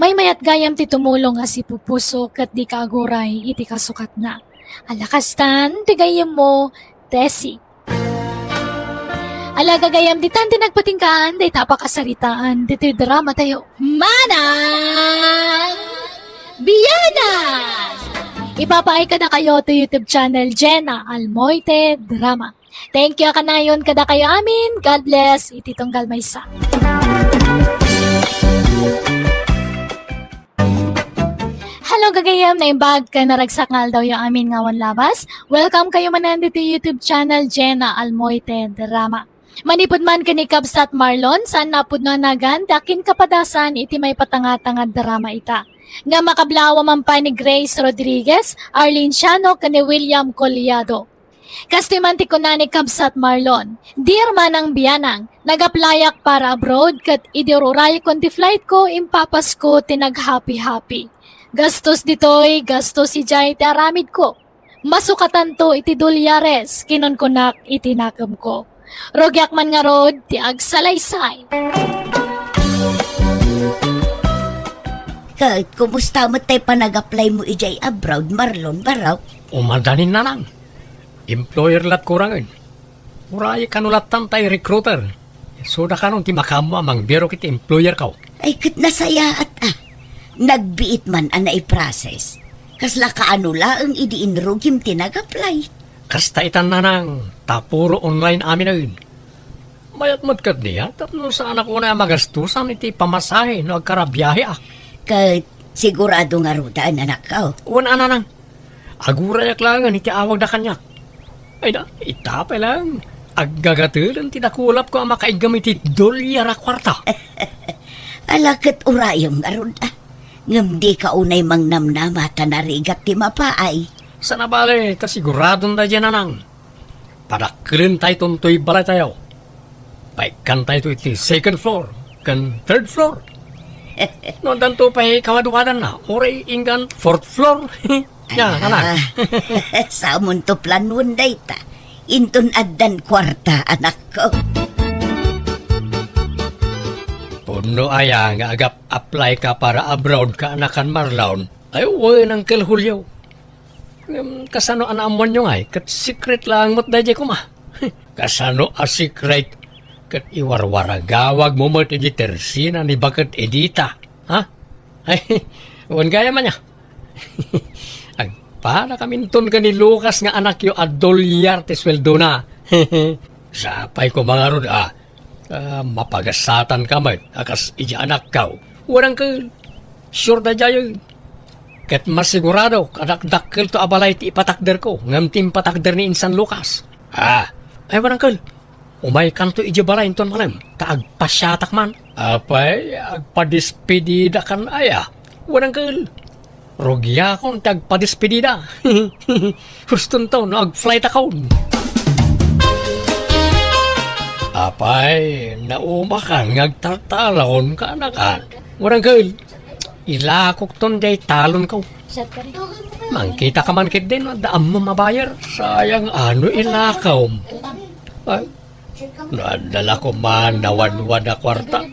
Maymayat gayam ti tumulong a sipupuso ket dika aguray iti kasukatna. Ala kastan ti gayyemmo, Tessie. Ala gagayam, ditan ti nagpatinggaan dayta a pakasaritaan ditoy drama tayo. Manang Biyanan! Ipapaay kadakayo to YouTube channel Jenna Almoite Drama. Thank you a kanayon kadakayo amin. God bless. Iti tunggal maysa. Hello, gagayam, naimbag ken naragsak nga aldawyo amin nga awan labas. Welcome kayo manen ditoy YouTube channel Jenna Almoite Drama. Manipud man ken ni Kabsat Marlon, saan napudno a nagan ti akin kapadasan iti maipatangatanga drama ita. Nga makablawa man pay ni Grace Rodriguez, Arlene Siano, ken ni William Collado. Kastoy man ti kuna ni Kabsat Marlon, "Dear Manang Biyanang, nag-applyak para abroad ket idi ururayekon ti flight ko, impapasko ti naghappy-happy. Gastos ditoy, gastos idiay ti aramidko. Masukatanto iti dolyares, kinunkunak iti nakemko. Rugiak man ngarud ti agsalaysay. Ket, kumusta met tay panag-apply mo idiay abroad, Marlon, barok? Umadanin, nanang. Employer lat kurangen. Uray kano lattan tay recruiter. Isuda kanon ti makaammo a mangbirok iti employer ko. Ay, ket nasayaat a. Nagbiit man a naiprocess. Kasla kaano laeng idi inrugim ti nag-apply? Kasta itan, nanang, ta puro online aminen. Mayat met kadi a tapno saanak unay a magastusan iti pamasahe no agkarabiaheak. Ket sigurado ngaruden, anakko? Wen a, nanang. Agurayak laengen iti awagda kaniak. Ay da, ita pay laeng, aggagateden ti dakulapko a makaiggem iti dolyar a kuarta. Ala ket urayem ngarud a. Ngem dika unay mangnamnama ta narigat ti mapaay. Sana bale, ta siguradon daydiay, nanang. Padakkelentayton toy balaytayo. Paikkantayto iti second floor ken third floor. No addanto pay kawadwadanna, uray inggan fourth floor. Ya, ala. Ah, samonto planuan dayta. Inton addan kuarta, anakko. Pudno aya nga agap-apply ka para abroad, kaanakan Marlon? Ay, wen, Uncle Julio. Ngem kasano a naammoanyo ngay ket secret laeng met daydiay koma? Kasano a secret? Ket iwarwaragawagmo met iti tersina ni Baket Edita, ha? Ay, wen gayam aya. Agpanakaminton ken ni Lucas nga anakyo a dolyar ti sueldona. Sapay koma ngarud a, a, mapagasatanka met a kas idi anakko. Wen, Uncle, sure daydiayen. Ket masiguradok a dakdakkelto a balay ti ipatakderko ngem ti impatakder ni insan Lucas. Ah, ay, wen, Uncle, umaykanto idiay balay inton malem, ta agpasiatak man. Apay, agpadespedidakan aya? Wen, Uncle, rugiakon ti agpadespedida. Hustonto no agflightakon. Apay, naumakan nga agtaltalon, kaanakan. Wen, Uncle, ilakokton diay talonko. Mangkitaka man ketdi no adda ammom a buyer. Sayang a no ilakom. Ay, no adda la koma nawadwad a kuarta,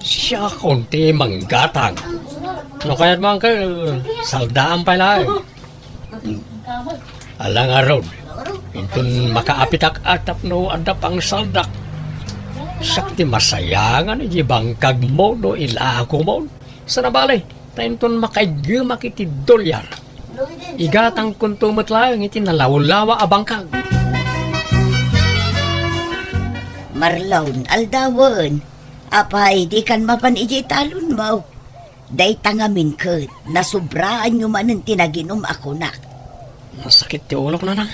siakon ti manggatang. No kayatmo, Uncle, saldaam pay laeng. Ala ngarud, inton makaapitak a tapno adda pangsaldak, siak ti masayangan iti bangkagmo no ilakomon. Sana bale, ta inton makaiggemak iti dolyar, igatangkonto met laeng iti nalawlawa a bangkag. Marlon, aldawen, apay, dikan mapan idiay talonmo? Dayta ngamin ket, nasubraanyo manen ti naginum a kunak. Nasakit ti ulok, nanang.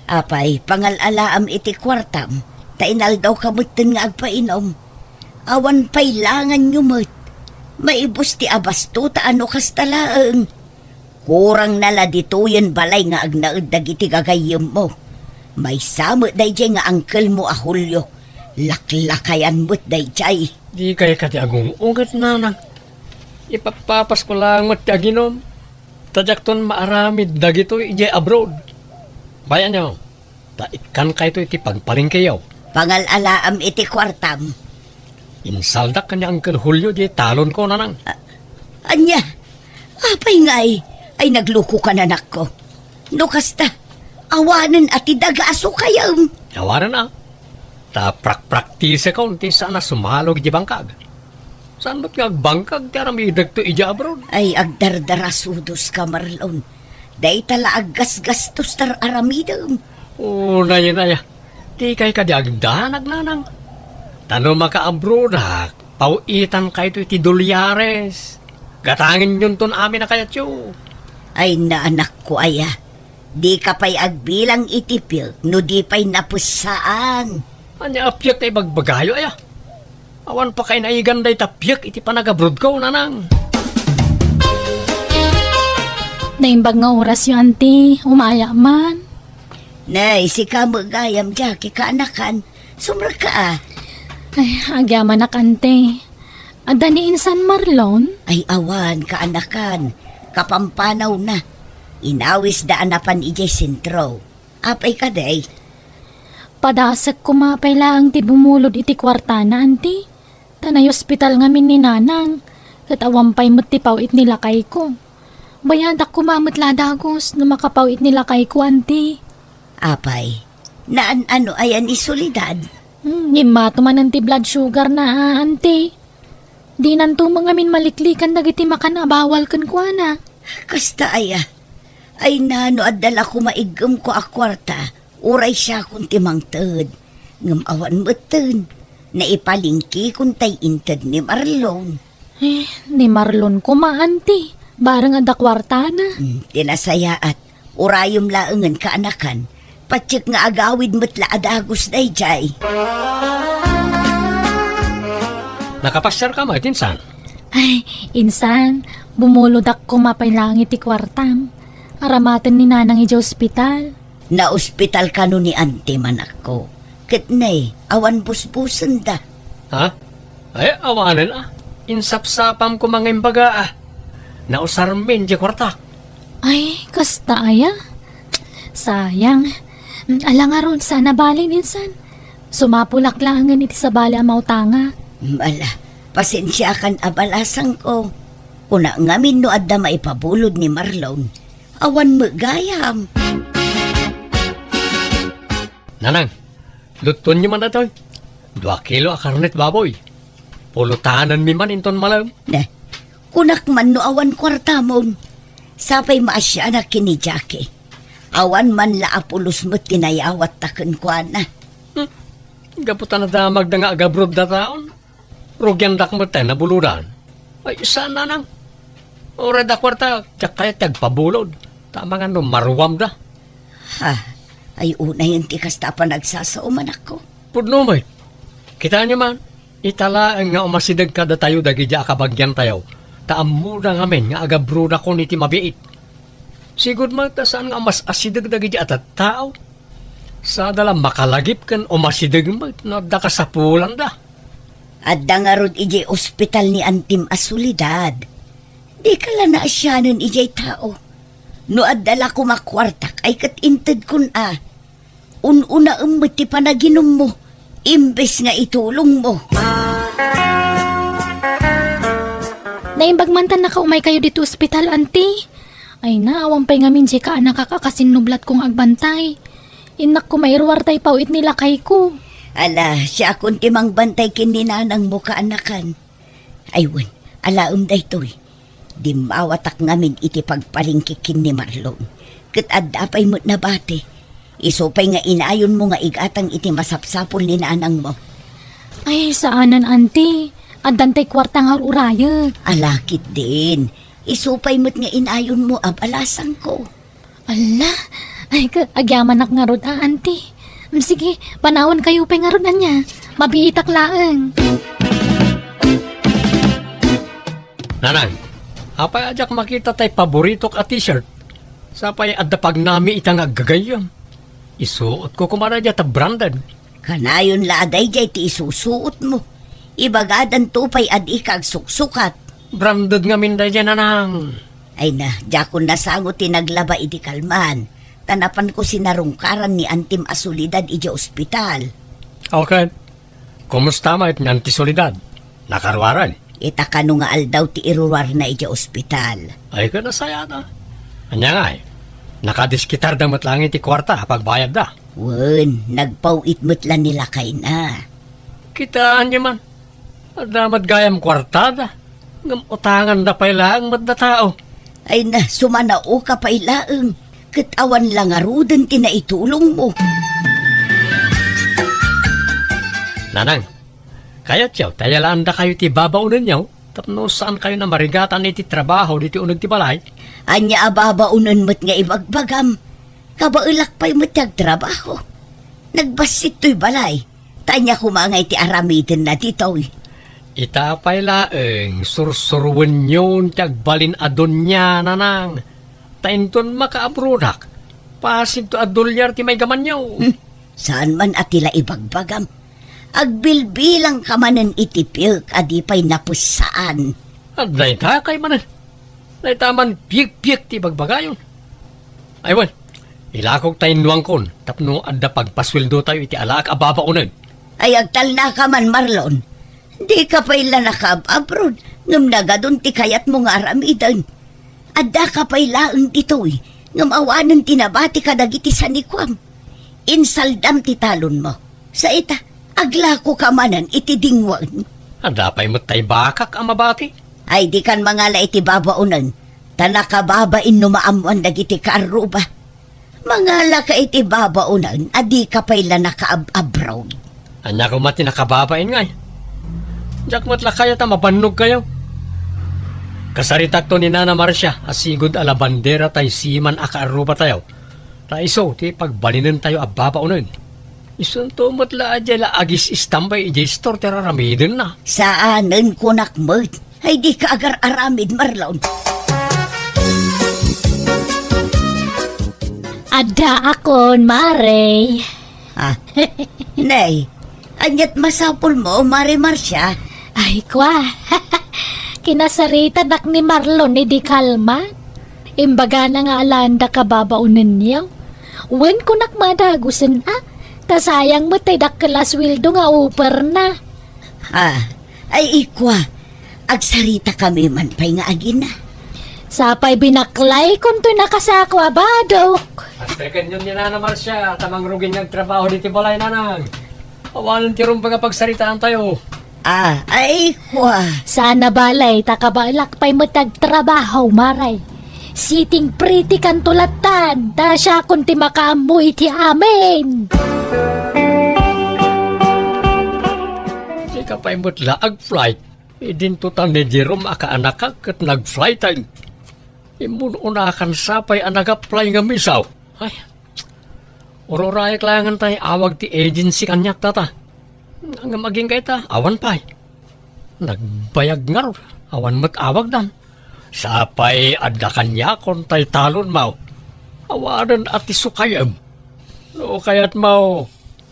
Apay, pangal-alaam iti kuartam, ta inaldawka metten nga agpainum. Awan pay langanyo met. Maibus ti abasto ta a no kasta laeng. Kurangna la ditoyen balay nga agnaed dagiti gagayyemmo. Maysa met daydiay nga angkelmo a Julio. Laklakayan met daydiay. Dikay kadi agung-unget, nanang. Ipappapasko laeng met ti aginum. Ta diakton maaramid dagitoy idiay abroad. Bayanyo, ta ikkankayto iti pagpalengkeyo. Pangal-alaam iti kuartam. Insaldak ken ni Uncle Julio diay talonko, nanang. A-, ania? Apay ngay? Ay, naglukokan, anakko. No kasta, awanen a ti daga a sukayem. Awanen a. Ta prakpraktisekon ti saan a sumalog iti bangkag. Saan met nga agbangkag ti aramidekto idiay abroad? Ay, agdardarasudoska, Marlon. Dayta la aggasgastos ti ar-aramidem. O, naya, naya. Dikay kadi agdanag, nanang. Ta no makaabroadak, paw-itankayto iti dolyares. Gatangenyonton amin a kayatyo. Ay, naanakko aya. Dika pay agbilang iti piek no di pay napessaan. Ania a piek ti ibagbagayo aya? Awan pakainaigan dayta piek iti panagabrodko, nanang. Naimbag nga orasyo, anti. Umaya man. Nay, sika met gayam, Jackie, kaanakan. Sumrekka a. Ay, agyamanak, anti. Adda ni insan Marlon? Ay, awan, kaanakan. Kapampanawna. Inawisda a napan idiay sentro. Apay kadi? Padasek koma pay laeng ti bumulod iti kuartana, anti. Ta naiospital ngamin ni nanang, ket awan pay met ti paw-it ni lakayko. Bayadak koma met la a dagus no makapaw-it ni lakayko, anti. Apay, naan-ano aya ni Soledad? Hmm, immato manen ti blood sugar na, anti. Dinanto met ngamin maliklikan dagiti makan a bawal kenkuana. Kasta aya? Ay na, no adda la koma iggemko a kuarta, uray siakon ti mangted. Ngem awan metten, naipalengkekon tay inted ni Marlon. Eh, ni Marlon koma, anti. Bareng adda kuartana. Hmm, ti nasayaat. Urayem laengen, kaanakan. Patiek nga agawid met la a dagus daydiay. Nakapasiarka met, insan? Ay, insan, bumulodak koma pay laeng iti kuartam. Aramaten ni nanang idiay ospital. Naospital kano ni anti, anakko? Ket ne, awan busbusenda. Ha? Ay, awanen a. Insapsapam koma nga imbaga a. Nausarmin diay kuartak. Ay, kasta aya? Sayang. Ala ngarud, saan a bale, insan. Sumapulak laengen iti sabali a mautanga. Ala, pasensiakan a balasangko. Kuna ngamin no adda maipabulod ni Marlon. Awan met gayam. Nanang, luttuenyo man datoy. Dua kilo a karnet baboy. Pulutanenmi man inton malem. Ne, kunak man no awan kuartamon. Sapay maasianak ken ni Jackie. Awan man la a pulos met ti nayawatta kenkuana. Hmm. Gapu ta nadamagda nga agabrodda taon. Rugiandak met ta nabulodan. Ay, saan, nanang? Uray adda kuarta, diak kayat ti agpabulod. Ta amangan no maruamda. Ha, ay unayen ti kasta a panagsasao, anakko. Pudno met. Kitaenyo man, ita laeng nga umasideg kadatayo dagidiay a kabagiantayo. Ta ammoda ngamin nga agabrodakon iti mabiit. Sigud met ta saan nga umas-asideg dagidiay a tattao. Sada la makalagip ken umasideg met no adda kasapulanda. Adda ngarud idiay ospital ni antim a Soledad. Dika la naasianen idiay tao. No adda la koma kuartak ay ket intedkon a. Un-unaem met ti panaginummo, imbes nga itulongmo. Naimbag man ta nakaumay kayo ditoy ospital, anti. Ay na, awan pay ngamin diay kaanakak a kasinnublat kong agbantay. Innak ko mairuar tay paw-it ni lakay ko. Ala, siakon ti mangbantay ken ni nanang mo kaanakan. Ay wen, alaem daytoy. Dimmawatak ngamin iti pagpalengke ken ni Marlon. Ket adda pay met nabati. Isu pay nga inayonmo nga igatang iti masapsapul ni nanangmo. Ay, saanen, anti. Addan tay kuarta nga ur-urayek. Ala ketdin. Isu pay met nga inayonmo a balasangko. Ala, ay, ka-, agyamanak ngarud a, anti. Mm, sige, panawan kayo pay ngarud ania. Mabiitak laeng. Nanang, apay a diak makita tay paboritok a t-shirt? Sapay adda pagnami ita nga aggagayyem. Isuotko koma daydiay ta branded. Kanayon la a daydiay ti isusuotmo. Ibagadanto pay a dika agsuksukat. Branded ngamin daydiay, nanang. Ay na, diakon nasango ti naglaba idi kalman, ta napanko sinarungkaran ni antim a Soledad idiay ospital. Okay. Kumusta met ni Auntie Soledad? Nakaruaren? Ita kano nga aldaw ti iruruarna idiay ospital. Ay, ket nasayaat a. Ania ngay? Nakadisketarda met laeng iti kuarta a pagbayadda. Wen, nagpaw-it met la ni lakayna. Kitaenyo man. Adda met gayam kuartada. Ngem utanganda pay laeng met datao. Ay na, sumanaoka pay laeng. Ket awan la ngaruden ti naitulongmo. Nanang, kayatyo ta yalaandakayo ti babaonenyo tapno saankayo a marigatan iti trabaho ditoy uneg ti balay? Ania a babaonen met nga ibagbagam? Kabaelak pay met ti agtrabaho. Nagbassit toy balay. Ta ania koma ngay ti aramidenna ditoy? Ita pay laeng, sursuruenyon ti agbalin a donia, nanang. Ta inton makaabrodak, pasinto a dolyar ti maigamanyo. Hmm, saan man a ti la ibagbagam. Agbilbilangka manen iti piek a di pay napessaan. Adda ita kay manen. Dayta man piekpiek ti ibagbagayon. Ay wen, ilakok ta innuangkon tapno adda pagpasueldotayo iti alaak a babaonen. Ay, agtalnaka man, Marlon. Dika pay la nakaab-abroad, ngem nagadun ti kayatmo nga aramiden. Addaka pay laeng ditoy, ngem awanen ti nabati kadagiti sanikuam. Insaldam ti talonmo. Sa ita, aglakoka manen iti dingwen. Adda pay met tay bakak a mabati. Ay, dikan mangala iti babaonen, ta nakababain no maammoan dagiti kaarruba. Mangalaka iti babaonen a dika pay la nakaab-abroad. Ania koma ti nakababain ngay? Diak met la kayat a mabannogkayo. Kasaritakto ni Nana Marcia a sigud a labandera tay siman a kaarrubatayo. Ta isu ti pagbalinentayo a babaonen. Isunto met la a diay la agis-istambay idiay store ti raramidenna. Saanen kunak met. Ay, dika agar-aramid, Marlon. Addaakon, Mare. Ah, nay, aniat masapulmo, Mare Marcia? Ay, kwa. Kinasaritanak ni Marlon idi kalman. Imbagana nga alaanda kababaonenyo. Wen kunak madagusen a, ta sayang met tay dakkel a sueldo nga uperna. Ah, ay, ikwa, agsaritakami man pay nga agina. Sapay binaklaykon toy nakasako a badok. Astekenyon ni Nana Marcia, ta mangrugi nga agtrabaho diti balay, nanang. Awanen ti rumbeng a pagsaritaantayo. Ah, ay, kwa. Saan a balay, ta kabaelak pay met agtrabaho, Mare. Sitting pretty kanto lattan, ta siakon ti makaammo iti amin. Dika pay met la ag-flight. Idinto ta ni Jerome a kaanakak ket nag-flighten. Immun-unakan sapay a nag-apply nga misaw. Ay, ururayek laengen tay awag ti agency kaniak data. Ngem agingga ita, awan pay. Nagbayag ngarud, awan met awagdan. Sapay adda kaniakon tay talonmo. Awanen a ti sukayem. No kayatmo,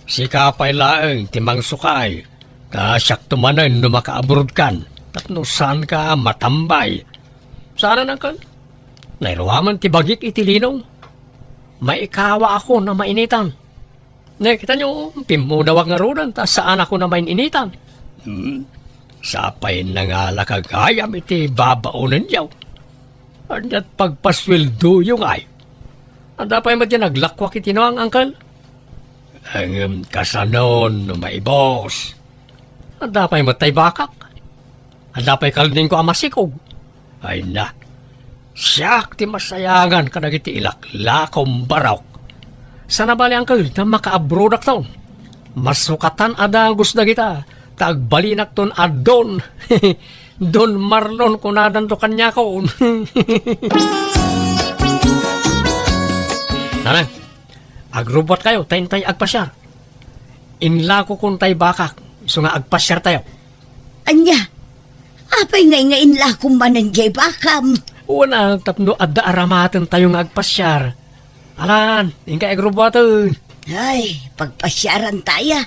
sika pay laeng ti mangsukay. Ta siakto manen no makaabrodkan, tapno saanka a matambay. Saanen, uncle? Nairuaman ti bagik iti linong. Maikawaakon a mainitan. Ne, kitaenyo, pimmudawak ngaruden ta saanakon a main-initan. Hmm. Sapay nangalaka gayam iti babaonenyo. Aniat pagpasueldoyo ngay? Adda pay met diay naglakuak iti nuang, uncle? Ngem kasanon no maibus? Adda pay met tay bakak? Adda pay kaldingko a masikog? Ay na, siak ti masayangan kadagiti ilaklakom barok. Saan a bale, uncle, ta makaabrodakton. Masukatan a dagus dagita, ta agbalinakton a Don. Don Marlon kunadanto kaniakon. Nanang, agrubbuatkayo ta intay agpasiar. Inlakokon tay bakak, isu nga agpasiartayo. Ania? Apay ngay nga inlakom manen jay bakam? Wen a, tapno adda aramatentayo nga agpasiar. Alan, inka agrubbuaten. Ay, pagpasiarantaya.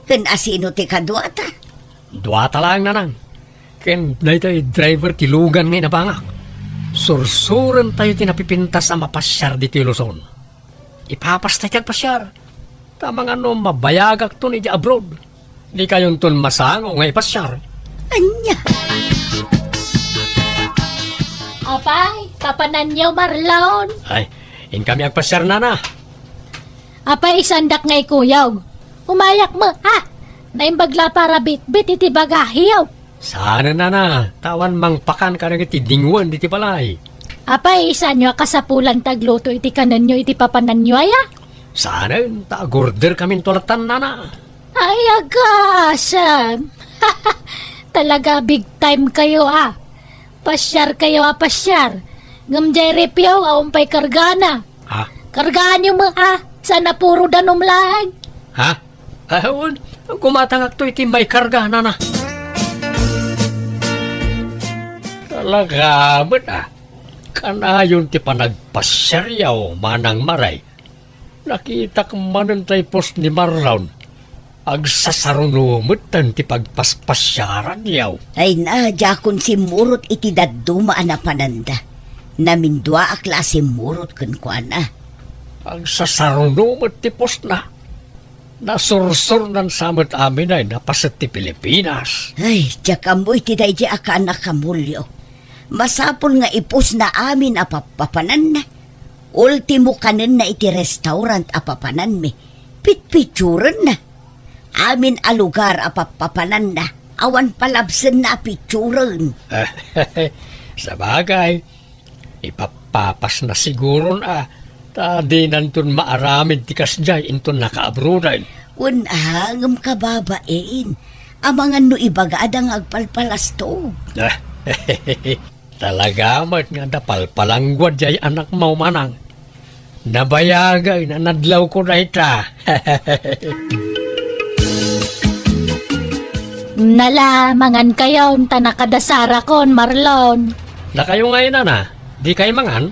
Ken asino ti kaduata? Duata laeng, nanang. Ken daytoy driver ti lugan nga inabangak. Sursurentayo ti napipintas a mapasiar ditoy Luzon. Ipapastay ti agpasiar. Ta amangan no mabayagakton idiay abroad. Dikayonton masango nga ipasiar. Ania? Apay, papananyo, Marlon? Ay, inkami agpasiar, nana. Apay, isandak nga ikuyog. Umayak met, ha? Naimbag la para bitbit iti bagahiyo. Saan, nana, ta awan mangpakan kadagiti dingwen diti balay. Apay, isaanyo a kasapulan ti agluto iti kanenyo iti papananyo aya? Saanen, ta agorder kaminto lattan, nana. Ay, agasem! Talaga big time kayo, ah. Pasiar kayo, ah, pasiar. Ngem jay refyo, awan pay kargana. Ha? Kargaanyo met, ah. Saan a puro danum laeng. Ha? Awan, gumatangakto iti maikarga, nana. Talaga met, ah. Kanayon ti panagpasiaryo, Manang Maray. Nakitak manen tay post ni Marlon. Agsasaruno metten ti pagpaspasiaranyo. Ay na, diakon simmurot iti dadduma a napananda. Naminduaak la a simmurot kenkuana. Agsasaruno met ti pusna. Nasursurnan sa met amin ay napaset ti Pilipinas. Ay, diak ammo iti daydi a kaannak a Mulyo. Masapul nga ipusna amin a pappapananna. Ultimo kanenna iti restaurant a papananmi. Pitpitsurenna. Amin a lugar a pappapananna, awan palabsenna a pitsuren. Sabagay, ipapapasna siguron a, ta dinanton maaramid ti kasdiay inton nakaabroaden. Wen a, ngem kababain, amangan no ibaga a da nga agpalpalastog. Talaga met nga adda palpalangguad diay anakmo, manang. Nabayagen a nadlawko dayta. Nala, mangankayon, ta nakadasarakon, Marlon. Dakayo ngay, nana, dikay mangan?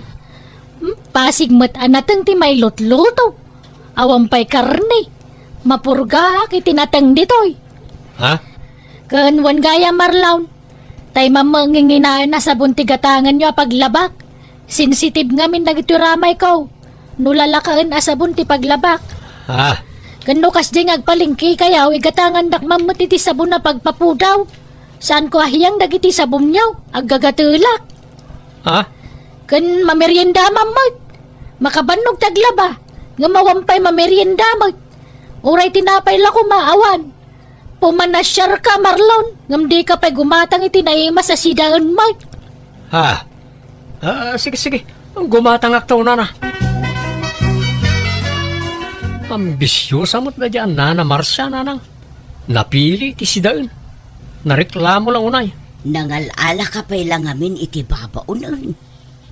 Hmm, pasig met a nateng ti mailutluto. Awan pay karne. Mapurgaak iti nateng ditoy. Ha? Ken wen gayam, Marlon, tay mammanginginaen a sabon ti gatanganyo a paglabak. Sensitive ngamin dagitoy ramayko. No lalakaen a sabon ti paglabak. Ah. Ken no kasdiay nga agpalengkekayo, igatangandak man met iti sabon a pagpapudaw. Saanko a hiyang dagiti sabonyo, aggagatelak. Ha? Ken mamerienda man met. Makabannog ti aglaba, ngem awan pay mamerienda met. Uray tinapay la koma, awan. Pumanasiarka, Marlon, ngem dika pay gumatang iti naimas a sidaenmo. Ha? Ah, sige, sige. Gumatangak ta unana. Ambisiosa met daydi a Nana Marcia, nanang. Napili ti sidaen. Nareklamo la unay. Nangal-alaka pay la ngamin iti babaonen.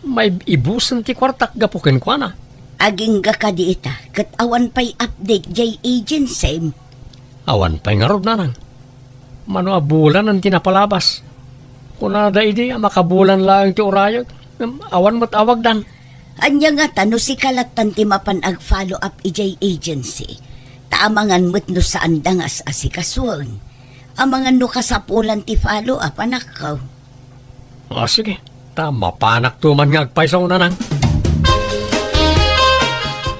Maibusen ti kuartak gapu kenkuana. Agingga kadi ita, ket awan pay update jay agency. Awan pay ngarud, nanang. Mano a bulanen ti napalabas. Kunada idi a makabulan laeng ti urayek, ngem awan met awagdan. Ania ngata no sika lattan ti mapan ag-follow up idiay agency? Ta amangan met no saanda nga as-asikasuen. Amangan no kasapulan ti follow up, anakko. Ah, sige. Ta mapanakto man nga agpayso, nanang.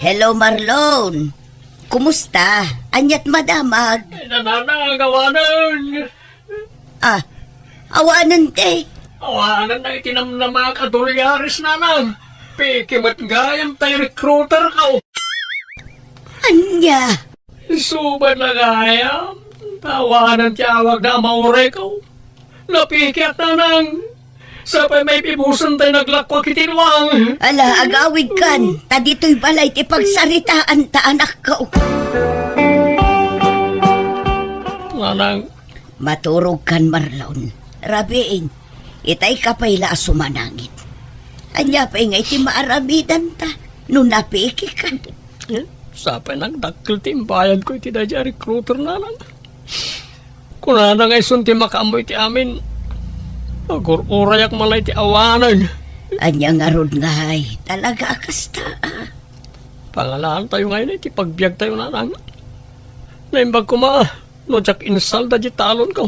Hello, Marlon. Kumusta? Aniat madamag? Ay, nanang, awanen. Ah, awanen ti? Awanen na iti namnamak a dolyares, nanang. Peke met gayam tay recruiter ko. Ania? Isu met gayam. Awanen ti awagda a maureko. Napikiak, nanang. Sapay maipibusen tay naglakkuak iti luang. Ala, agawidkan. Ta ditoy balay ti pagsaritaan ta, anakko. Nanang. Maturogkan, Marlon. Rabiin, itay ka pay la a sumanangit. Ania pay nga iti maaramidan ta no napikika? Eh, sapay nagdakkel ti imbayadko iti daydi a recruiter, nanang. Kunana nga isun ti makaammo iti amin. Agur-urayak man la iti awanen. Ania ngarud ngay, talaga a kasta, ah. Pangalaantayo ngay iti pagbiagtayo, nanang. Naimbag koma no diak insalda di talonko.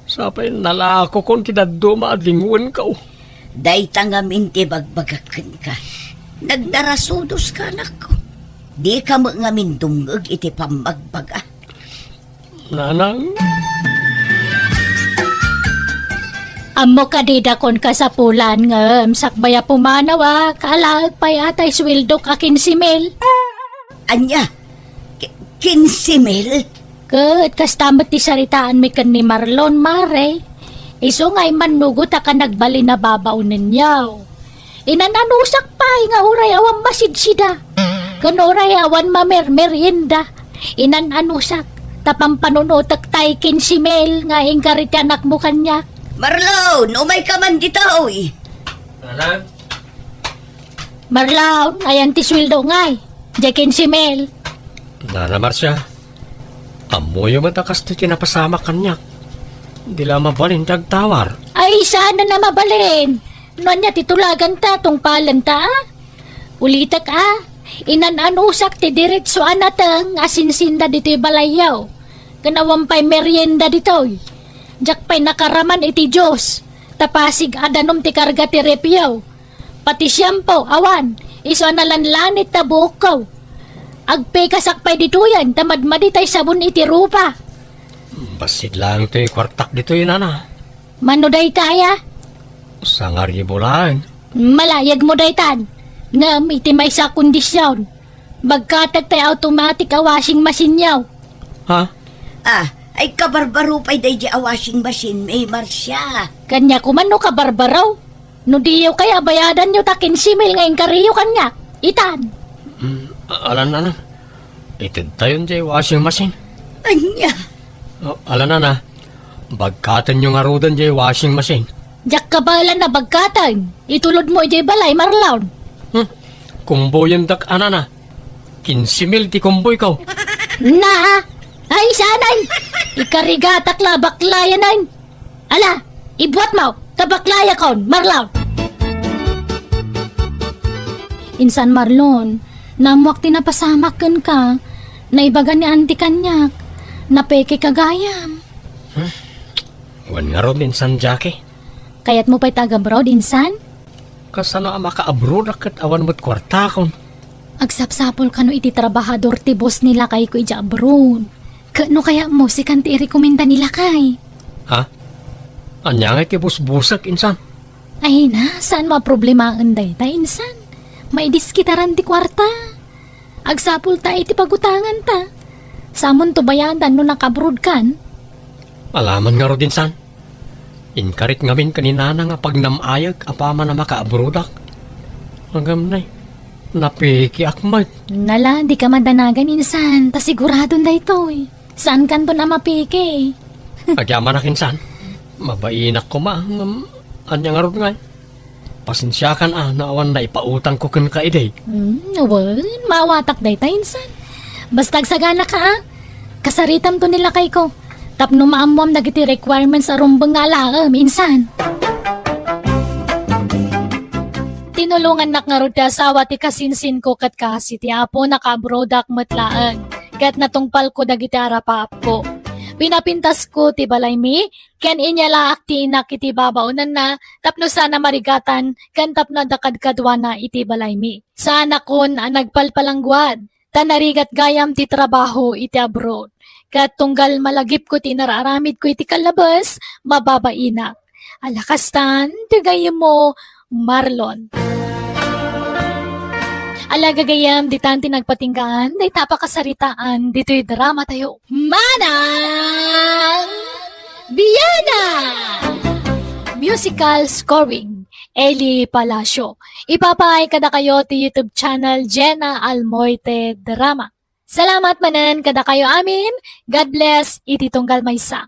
Sapay nalakokon ti dadduma a dingoenko. Dayta ngamin ti bagbagak kenka. Nagdarasudoska, anakko. Dika met ngamin dumngeg iti pammagbaga. Nanang. Ammo kadi dakon kasapulan ngem sakbay a pumanaw a kaalaek pay a tay suweldok a kinse mil. Ania? Ki-, kinse mil? Ket kasta met ti saritaanmi ken ni Marlon, mare. Isu nga immannugot a kanagbalin a babaonenyo. Inan-anusak pay nga uray awan masidsida. Ken uray awan mamermerienda. Inan-anusak ta pampanunotek tay kinse mil nga inkari ti anakmo kaniak. Marlon, umayka man ditoy. Anak? Marlon, ayan ti sueldo ngay. Diay kinse mil. Nana Marcia, ammoyo met a kastoy ti napasamak kaniak. Di la mabalin ti agtawar. Ay, saan a mabalin? No ania ti tulaganta, tungpalenta, a? Ulitek, a? Inan-anusak ti diretso a nateng a sinsinda ditoy balayyo. Ken awan pay merienda ditoy. Diak pay nakaraman iti Dios, ta pasig a danum ti karga ti refyo. Pati siampo, awan. Isu a nalanlanit ta buokko. Agpikasak pay ditoyen ta madmadi tay sabon iti rupa. Bassit laeng toy kuartak ditoy, nana. Mano daytay a? Sangaribu laeng. Malayagmo daytan. Ngem iti maysa a kondisyon, bagkatek tay automatic a washing machine-yo. Ha? Ah, ay kabarbaro pay daydi a washing machine, May Marcia. Kaniak koma no kabarbaro. No diyo kaya bayadanyo ta kinse mil nga inkariyo kaniak. Itan. Hmm, a-, alan, alan. Itedtayon jay washing machine. Ania? O, alan, nana. Bagkatenyo ngaruden jay washing machine. Diak kabaelan a bagkaten. Itulodmo idiay balay, Marlon. Hmm. Kumboyendak, nana. Kinse mil ti kumboyko. Na? Ay, sanay! Ikarigatak la, baklayanen! Ala, ibuatmo, ta baklayakon, Marlon! Insan Marlon, ammoak ti napasamak kenka, naibaga ni Auntie kaniak, napekeka gayam. Hmm? Wen ngarud, insan Jackie. Kayatmo pay ta agabroad, insan? Kasano a makaabroadak ket awan met kuartakon? Agsapsapul kano iti trabahador ti boss ni lakayko idiay abroad. Ket no kayatmo, sikan ti irekomenda ni lakay. Ha? Ania ngay ti busbusek, insan? Ay na, saanmo a problemaen dayta, insan? Maidiskitaran ti kuarta. Agsapul ta iti pagutanganta. Samonto bayadan no nakaabroadkan. Alaman ngarud, insan. Inkarit ngamin ken ni nana nga pagnam-ayek apaman a makaabroadak. Ngem nay, napikiak met. Nala, dika madanagan, insan, ta siguradon daytoy. Saankanton a mapiki. Agyamanak, insan. Mabainak koma, ngem ania ngarud ngay? Pasensiakan a no awan naipautangko kenka idi. Hmm, wen, maawatak dayta, insan. Basta agsaganaka, a. Kasaritamto ni lakayko. Tapno maammoam dagiti requirements a rumbeng nga alaem, insan. Tinulongannak ngarud ti asawa ti kasinsinko ket kaasi ti Apo, nakaabroadak met laeng. Ket natungpalko dagiti arapaapko. Pinapintasko ti balaymi, ken inyalaak ti inak iti babaonanna tapno saan a marigatan ken tapno adda kadkaduana iti balaymi. Saanakon a nagpalpalangguad, ta narigat gayam ti trabaho iti abroad. Ket tunggal malagipko ti inar-aramidko iti kallabes, mababainak. Ala kastan, ti gayyemmo, Marlon. Ala gagayyem, ditan ti nagpatinggaan, dayta a pakasaritaan, ditoy drama tayo. Manang Biana! Musical scoring, Eli Palacio. Ipapaay kadakayo ti YouTube channel Jenna Almoite Drama. Salamat manen kadakayo amin. God bless iti tunggal maysa.